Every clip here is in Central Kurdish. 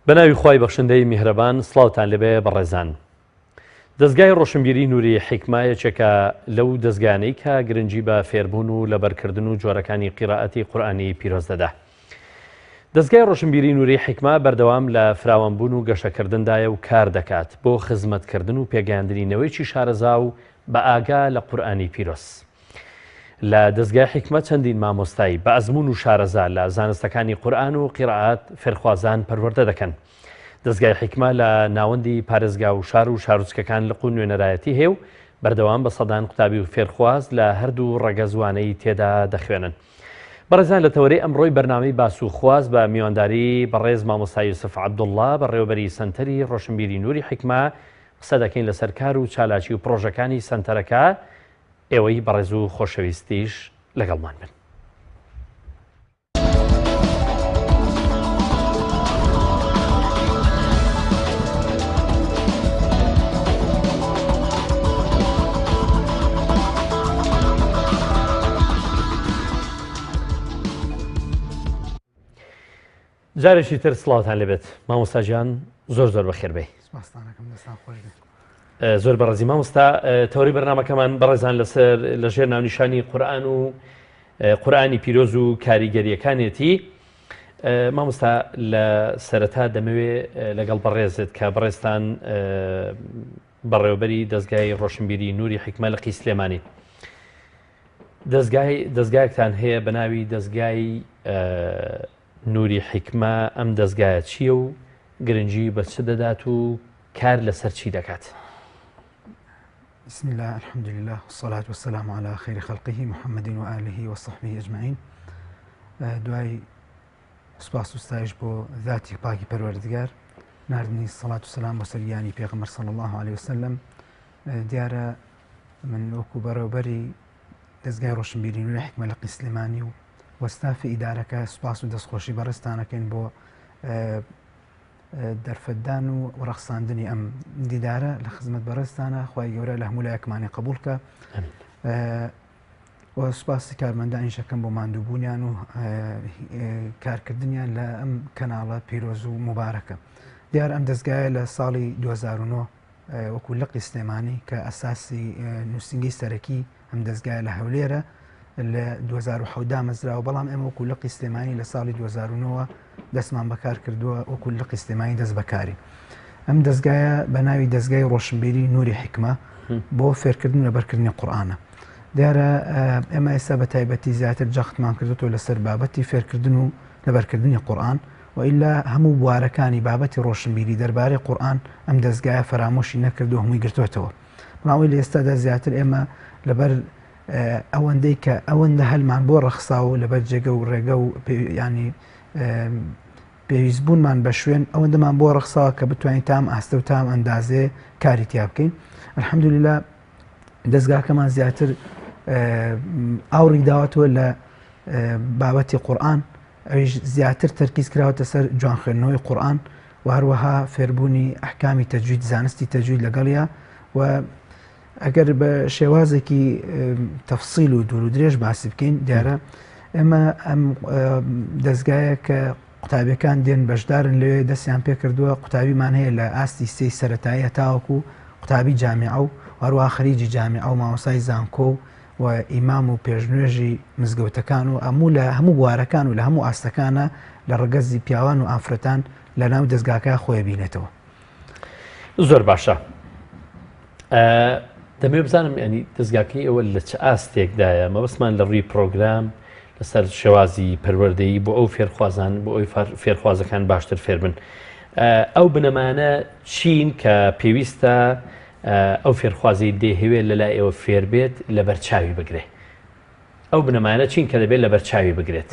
بەناوی خوای بەخشندەی میهرەبان سڵاوتان لێبێ بەڕێزان. دەزگای ڕۆشنبیری نوری حیکمە یەکێکە لەو دەزگایانەی کە گرنگی بە فێربوون و لەبەرکردن و جۆرەکانی قیرائەتی قورئانی پیرۆز دەدا. دەزگای ڕۆشنبیری نوری حیکمە بەردەوام لە فراوانبوون و گەشەکردندایە و کار دەکات بۆ خزمەتکردن و پێگەیاندنی نەوەیەکی شارەزا و بە ئاگا لە قورئانی پیرۆز. لە دەزگای حیکمە چەندین مامۆستای بە ئەزموون و شارەزا لە زانستەکانی قورئان و قیرائات فێرخوازان پەروەردە دەکەن. دەزگای حیکمە لە ناوەندی پارێزگا و شار و شارۆچکەکان لق و نوێنەرایەتی هەیە و بەردەوام بە سەدان قوتابی و فێرخواز لە هەردوو ڕەگەز وانەی تێدا دەخوێنن. بەڕێزان لە تەوەرەی ئەمڕۆی بەرنامەی باس و خواز بە میوانداری بەڕێز مامۆستا یوسف عەبدوڵڵا بەڕێوەبەری سەنتەری ڕۆشنبیری نوری حیکمە قسە دەکەین لەسەر کار و چالاکی و پڕۆژەکانی سەنتەرەکە، ئێوەی بەڕێز و خۆشەویستیش لەگەڵمان بن. جارێکی تر سڵاوتان لێبێت مامۆستا گیان زۆر زۆر بەخێر بێی. سپاستانەکەم دەستان خۆش بێت. زۆر بەڕێزی مامۆستا تەوەری بەرنامەکەمان بەڕێزان لەسەر لەژێر ناونیشانی قورئان و قورئانی پیرۆز و کاریگەریەکانێتی مامۆستا لە سەرەتا دەمەوێ لەگەڵ بەڕێزت کە بەڕێزتان بەڕێوەبەری دەستگای ڕۆشنبیری نوری حیکمە لقی سلێمانی دەزگای دەزگایەکتان هەیە بە ناوی دەزگای نوری حیکمە ئەم دەزگایە چییە و گرنگی بە چ دەدات و کار لەسەر چی دەکات؟ بسم الله الحمد لله والصلاة والسلام على خير خلقه محمد وآله وصحبه أجمعين دوای سپاس و ستایش بۆ ذاتی پاکی پەروەردگار ناردنی سەڵات و سەلام بۆ سەر گیانی پێغەمبەر صلی الله علیه وسلم دیارە من وەکو بەڕێوبەری دەزگای ڕۆشنبیری نوری حیکمە لقی سلێمانی و و ستافی ئیدارەکە سوپاس و دەستخۆشی بەڕێزتانەکەین بۆ دەرفەتدان و ڕەخساندنی ئەم دیدارە لە خزمەت بەڕێزتانە خوای گەورە لە هەموو لایەکمانی قبوڵ کە و سوپاسی کارمەندانیشەکەم بۆ ماندووبوونیان و کارکردنیان لە ئەم کەناڵە پیرۆز و موبارەکە دیار ئەم دەستگایە لە ساڵی 2009 وەکو لقی سلێمانی کە ئەساسی نووسینگەی سەرەکی ئەم دەزگایە لە هەولێرە لە 2007 دامەزراوە بەڵام ئێمە وەکو لقی سلێمانی لە ساڵی 2009 دەستمان بەکار کردووە وەکو لقی سلێمانی دەست بەکاری ئەم دەزگایە بە ناوی دەزگای ڕۆشنبیری نوری حیکمە بۆ فێرکردن و لەبەرکردنی قورئانە دیارە ئێمە ئێستا بە تایبەتی زیاتر جەختمان کردوتەوە لەسەر بابەتی فێرکردن و لەبەرکردنی قورئان وئیلا هەموو بوارەکانی بابەتی ڕۆشنبیری دەربارەی قورئان ئەم دەزگایە فەرامۆشی نەکردو هەمووی گرتۆتەوە بەڵام ئەوەی لە ئێستادا زیاتر ئێمە لەبەر ئەوەندەی کە ئەوەندە هەلمان بۆ ڕەخساوە و لەبەر جێگە و ڕێگە و ینی پێویست بوونمان بە شوێن ئەوەندەمان بۆ ڕەخساوە کە بتوانین تام ئاستە و تام ئەندازێ کاری تیا بکەین الحمدلله دەستگاکەمان زیاتر ئاوڕی داوەتەوە لە بابەتی قورآن ئەویش زیاتر تەرکیز کراوەتە سەر جوان خوێندنەوەی قورئان و هەروەها فێربوونی ئەحکامی تەجوید زانستی تەجوید لەگەڵیا و ئەگەر بە شێوازێکی تەفسیل و دوور و درێژ باسی بکەین دیارە ئێمە ئەم دەستگایە کە قوتابیەکان دێن بەشدارن لەوێ دەستیان پێکردووە قوتابیمان هەیە لە ئاستی سێی سەتایی هەتاوەکو قوتابی جامیعە و هەروەها خەریجی جامیعە و مامۆستای زانکۆ و و ئیمام و پێشنوێژی مزگەوتەکان و ئەموو لە هەموو بوارەکان و لە هەموو ئاستەکانە لە ڕەگەزی پیاوان و ئافرەتان لە ناو دەزگاکە خۆی بینێتەوە. زۆر باشە دەمەوێت بزانم ینی دەستگاکەی ئەوە لە چ ئاستێکدایە مەبەستمان لە ڕووی پرۆگرام لەسەر شێوازی پەروەردەیی بۆ ئەو فێرخوازان بۆ ئەوی فێرخوازەکان باشتر فێربن ئەو بنەمانە چین کە پێویستە ئەو فێرخوازەی دەیهەوێت لە لای ئێوە فێر بێت لەبەر چاوی بگرێ ئەو بنەمایانە چین کە دەبێت لەبەر چاوی بگرێت؟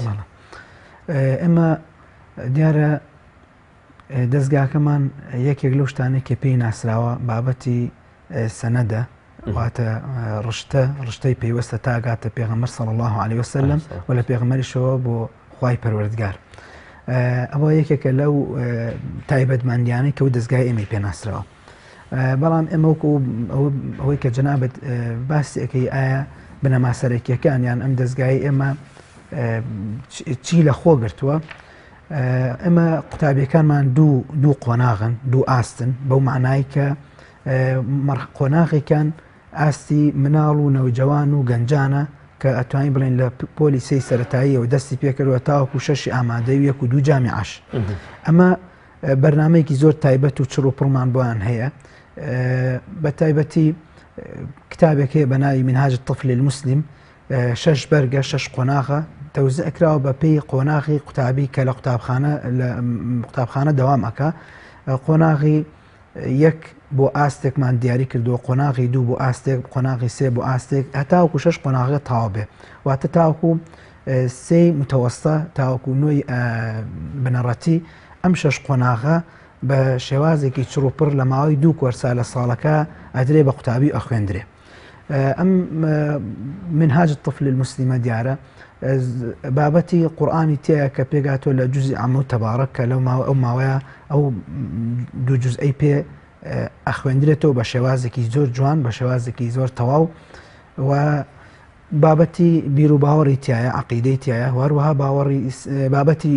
ئێمە دیارە دەستگاکەمان یەکێک لەو شتانەی کە پێی ناسراوە بابەتی سەنەدە واتە ڕشتە ڕشتەی پەیوەستە تاگاتە پێغەمبەر صلی الله علیه وسلم و لە پێغەمبەریشەوە بۆ خوای پەروەردگار ئەوە یەکێکە لەو تایبەتمەندیانەی کە و دەستگای ئێمەی پێناسراوە بەڵام ئێمە وەکو ئەوەی کە جەنابت باسی ئەەکەی ئایا بنەما سەرەکیەکان یان ئەم دەستگای ئێمە چی لە خۆ گرتووە؟ ئێمە قوتابیەکانمان دوو دوو قۆناغن دوو ئاستن بەو معنای کە قۆناغێکیان ئاستی مناڵ و نەوجەوان و گەنجانە کە ئەتوانین بڵێن لە پۆلی سێی سەتاییەوە دەستی پێکردوە تاوەکو شەشی ئامادەی و یەک و دوو جامی عش ئەمە بەرنمەیەکی زۆر تایبەت و چڕ و پڕمان بۆیان هەیە بە تایبەتی کتابێک هەیە بە ناوی منهاج الطفل المسلم شەش بەرگە شەش قۆناغە تەوزیع کراوە بە پێی قۆناغی قوتابی کە لە قوتابخانە لە قوتابخانە دەوام ئەکا قۆناغی یەک بۆ ئاستێکمان دیاری کردووە قۆناغی دوو بۆ ئاستێک قۆناغی سێ بۆ ئاستێک هەتاوەکو شەش قۆناغە تەواو بێ واتە تاوەکو سێی متەوەستە تاوەکو نۆی بنەڕەتی ئەم شەش قۆناغە بە شێوازێکی چڕوپڕ لە ماوەی دوو کۆرسا لە ساڵەکە ئەدرێ بە قوتابی ئەخوێندرێ. ئەم منهاج الطفل المسلمە دیارە بابەتی قورآانی تایە کە پێگاتۆ لە جزی عەمە و تەبارەک کە لەو ماوە ئەو ماوەیە ئەو دوو جزئەی پێ ئەخوێندرێتەوە بە شێوازێکی زۆر جوان بە شێوازێکی زۆر تەواو و بابەتی بیروباوەڕی تیایە، عەقیدەی تیایە و هەروەها باوەڕی بابەتی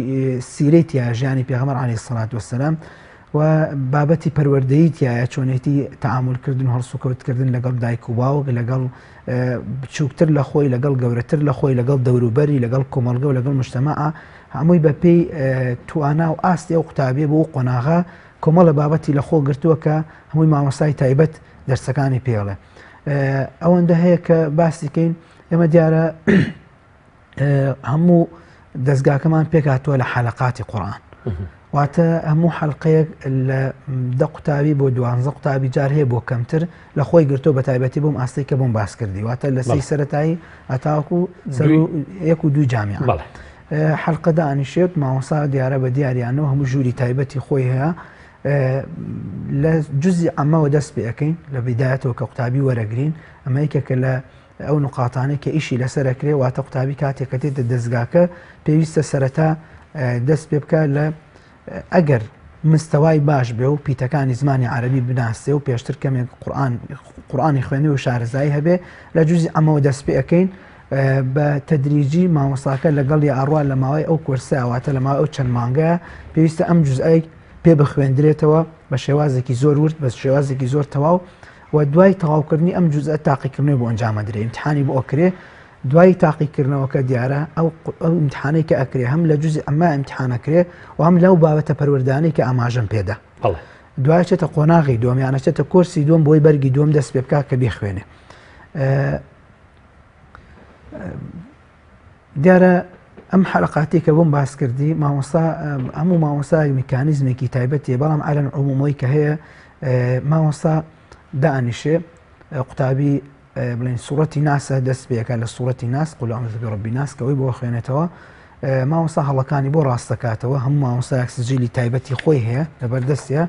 سیرەی تیایە، ژیانی پێغەمبەر عەلەیهی سەڵات وەسەلام و بابەتی پەروەردەیی تیایە، چۆنێتی تەعامولکردن و هەڵسوکەوتکردن لەگەڵ دایک و باوک، لەگەڵ بچووکتر لە خۆی، لەگەڵ گەورەتر لە خۆی، لەگەڵ دەوروبەری، لەگەڵ کۆمەڵگە و لەگەڵ مجتەمەع، هەمووی بەپێی توانا و ئاستی ئەو قوتابیە بۆ ئەو قۆناغە کۆمەڵە بابەتی لەخۆ گرتووە کە هەمووی مامۆستای تایبەت دەرسەکانی پێڵێ. ئەوەندە هەیە کە باسی کەین ئێمە دیارە هەموو دەستگاکەمان پێکاتوە لە حەلقاتی قورآن واتە هەموو حەلقەیەک لە دە قوتابی بۆ دوانزە قوتابی جار هەیە بۆ کەمتر لە خۆی گرتو بە تایبەتی بۆم ئاستێک کە بۆم باس کردی واتە لە سی سەتایی ئەتاوەکو یەک و دوو جامیع حلقە دانیشێت مامۆسا دیارە بە دیاریانەوە هەموو ژووری تایبەتی خۆی هەیە لە جزی عەمەوە دەست پێ ئەەکەین لە بیدایەتەوە کە قوتابی وەرەگرین ئەمە یەکێکە لە ئەو نقاتانەی کە ئیشی لەسەر ئەکرێ واتە قوتابی کاتێک کە دێتە دەستگاکە پێویستە سەرەتا دەست پێ بکە لە ئەگەر مستەوای باش بێ و پیتەکانی زمانی عەربی بناسێ و پێشتر کەمێک قورآن قورآانی خوێنی و شارەزایی هەبێ لە جزی عەمەوە دەست پێ ئەەکەین بە تەدریجی مامۆستاکە لەگەڵی ئاڕوا لە ماوەی ئەو کۆرسە واتە لە ماوەی ئەو چەند مانگە پێویستە ئەم جزئەی پێ بخوێندرێتەوە بە شێوازێکی زۆر ورد بە شێوازێکی زۆر تەواو و دوای تەواوکردنی ئەم جزئە تاقیکردنەوەی بۆ ئەنجامەدرێ ئیمتحانی بۆ ئەکرێ دوای تاقیکردنەوەکە دیارە ئەو ئەو ئیمتحانەی کە ئەکرێ هەم لە جزئی ئەمە ئیمتحانەکرێ و هەم لەو بابەتە پەروەردانەی کە ئاماژەم پێدا دوای چێتە قۆناغی دووەم یانە چێتە کۆرسی دووەم بۆی بەرگی دووەم دەست پێ بکا کە بیخوێنێ دیارە ئەم حەلقاتی کە بۆم باس کردی مامۆستا هەموو مامۆستایەک میکانیزمێکی تایبەتیە بەڵام ئالەن عمومەوەی کە هەیە مامۆستا دانیشێ قوتابی بڵین سوڕەتی ناسە دەست پێەکە لە سوڕەتی ناس قل اعوذ برب الناس کەەوەی بۆ خوێنێتەوە مامۆستا هەڵەکانی بۆ ڕاستەکاتەوە هەموو مامۆستایەک سجیلی تایبەتی خۆی هەیە لەبەردەستە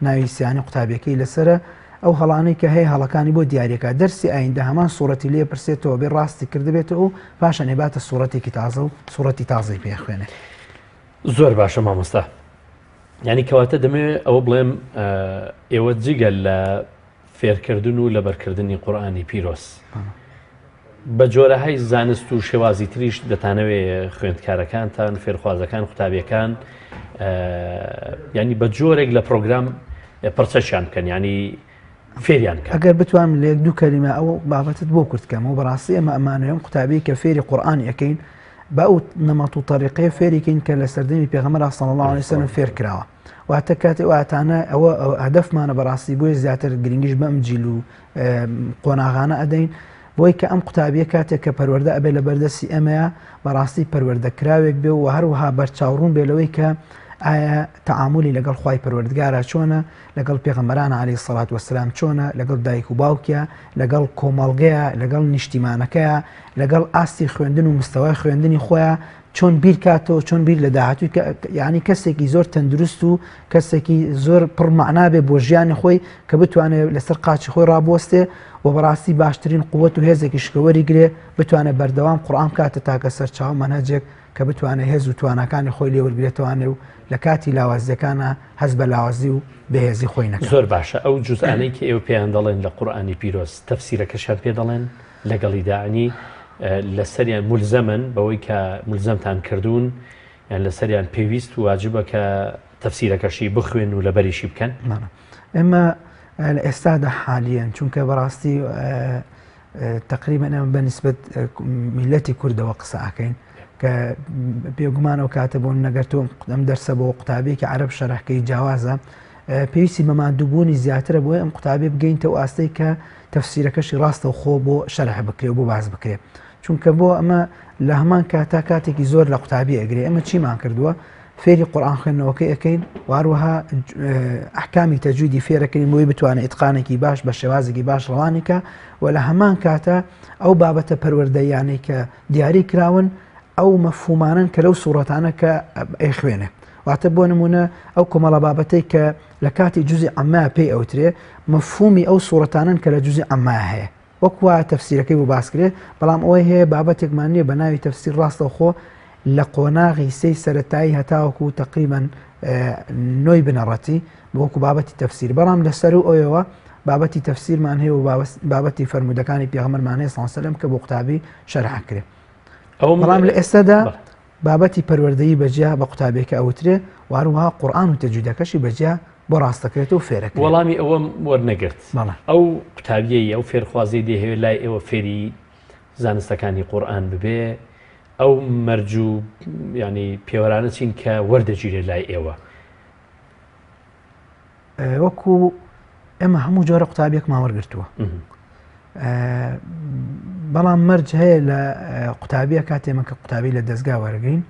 ناوی سیانی قوتابیەکەی لەسرە ئەو هەڵانەی کە هەیە هەڵەکانی بۆ دیاریەکا دەرسی ئایندە هەمان سوڕەتی لێ پرسێتەوە بێ ڕاستی کردبێتەوە و پاشان ئەیباتە سوڕەتێکی تازە و سوڕەتی تازەی پێ ئەخوێنێ. زۆر باشە مامۆستا یعنی کەواتە دەمەوێ ئەوە بڵێم ئێوە جگە لە فێرکردن و لەبەرکردنی قورئانی پیرۆز بە جۆرەهای زانست و شێوازی تریش دەتانەوێ خوێندکارەکانتان فێرخوازەکان قوتابیەکان ینی بە جۆرێک لە پرۆگرام پرچەشیان بکەن ینی فێریان بکەن ئەگەر بتوانم لە یەک دوو کەلیمە ئەو بابەتت بۆ کورت کەمەوە بەڕاستی ئێمە ئەمانەوێم قوتابی کە فێری قورئان ئەکەین بە ئەو نەمەط و تەریقەیە فێریکەین کە لە سەردەمی پێغەمبەر صلی الله علیه وسلم فێر کراوە واتە کاتێ ئەو ئاتانە ئەوە هەدەفمانە بەڕاستی بۆیە زیاتر گرنگیش بەم جیل و قۆناغانە ئەدەین بۆی کە ئەم قوتابیە کاتێک کە پەروەردە ئەبێ لە بەردەستی ئەمەیە بەڕاستی پەروەردە کراوێک بێ و هەروەها بەرچاوڕوون بێ لەوەی کە ئایا تەعامولی لەگەڵ خوای پەروەردگارا چۆنە لەگەڵ پێغەمبەران عەلەیهی سەڵات وەسەلام چۆنە لەگەڵ دایک و باوکیا لەگەڵ کۆمەڵگەیە لەگەڵ نیشتیمانەکەیە لەگەڵ ئاستی خوێندن و مستەوای خوێندنی خۆیان چۆن بیر کاتەوە چۆن بیر لە داهاتووی یعنی کەسێکی زۆر تەندروست و کەسێکی زۆر پڕ مەعنا بێ بۆ ژیانی خۆی کە بتوانێت لەسەر قاچی خۆی ڕابوەستێ و بەڕاستی باشترین قوت و هێزێکی شکەوەری گرێ بتوانێت بەردەوام قورئان بکاتە تاکە سەرچاوە مەنهەجێک کە بتوانێت هێز و تواناکانی خۆی لێ وەرگرێتوانێ و لە کاتی لاوازیەکانە هەست بە لاوازی و بەهێزی خۆی نەکات. زۆر باشە ئەو جوزئانەی کە ئێوە پێیان دەڵێن لە قورئانی پیرۆز تەفسیرەکەشیان پێ دەڵێن؟ لەگەڵیدا عنی لەسەریان مولزەمن بەوەی کە مولزەمتان کردوون. یان لەسەریان پێویست و واجبە کە تەفسیرەکەشی بخوێن و لەبەریشی بکەن؟ ئێمە لە ئێستادا حالیەن چونکە بەڕاستی تقریبا ئەمە بە نسبەت میلەتی کوردەوە قسە ئەکەین کە بێگومان ئەو کاتە بۆ نەگەر تۆ ئەم دەرسە بۆ قوتابیەکی عەرەب شەرحکەی جیاوازە پێویستی بە ماندووبوونی زیاترە بۆی ئەم قوتابی بگەینتە و ئاستەی کە تەفسیرەکەشی ڕاستە و خۆ بۆ شەرح بکرێ و بۆ باز بکرێ چونکە بۆ ئەمە لە هەمان کاتا کاتێکی زۆر لە قوتابی ئەگرێ ئەمە چیمان کردووە فێری قورآن خوێندنەوەکەی ئەەکەین واروەها ئەحکامی تەجویدی فێرەکەین بۆی بتوانێت ئیتقانێکی باش بە شێوازێکی باش ڕەوانیکە و لە هەمان کاتە ئەو بابەتە پەروەردەیانەی کە دیاری کراون ئەو مەفهومانەن کە لەو سوڕەتانە کە ئەیخوێنێ واتە بۆ نمونە ئەو کۆمەڵە بابەتەی کە لە کاتی جزی عەمما پێی ئەوترێ مەفهومی ئەو سوڕەتانەن کە لە جزی عەمما هەیە وەک وایە تەفسیرەکەی بۆ باس کرێ بەڵام ئەوەی هەیە بابەتێکمان نییە بە ناوی تەفسیر ڕاستەوخۆ لە قۆناغی سێی سەرەتایی هەتاوەکو تقریبا نۆی بنەڕەتی وەکو بابەتی تەفسیر بەڵام لەسەر و ئەوەوە بابەتی تەفسیرمان هەیە و بابەتی فەرموودەکانی پێغەمبەرمان هەیە صلی سەلەم کە بۆ قوتابی شەرح کرێ بەڵام لە ئێستادا بابەتی پەروەردەیی بەجیا بە قوتابیەکە ئەوترێ و هەروەها قورئان و تەجویدەکەشی بەجیا بۆ ڕاستەکرێت و فێرەکرێت. وەڵامی ئەوەم وەرنەگرت. ئەو قوتابیەی ئەو فێرخوازەی دەیهەوێت لای ئێوە فێری زانستەکانی قورئان ببێ ئەو مەرج و یانی پێوەرانە چین کە وەردەگیرێت لای ئێوە؟ وەکو ئێمە هەموو جۆرە قوتابیەکمان وەرگتووە بەڵام مەرج هەیە لە قوتابیە کاتێمە کە قوتابی لە دەستگا وەرگین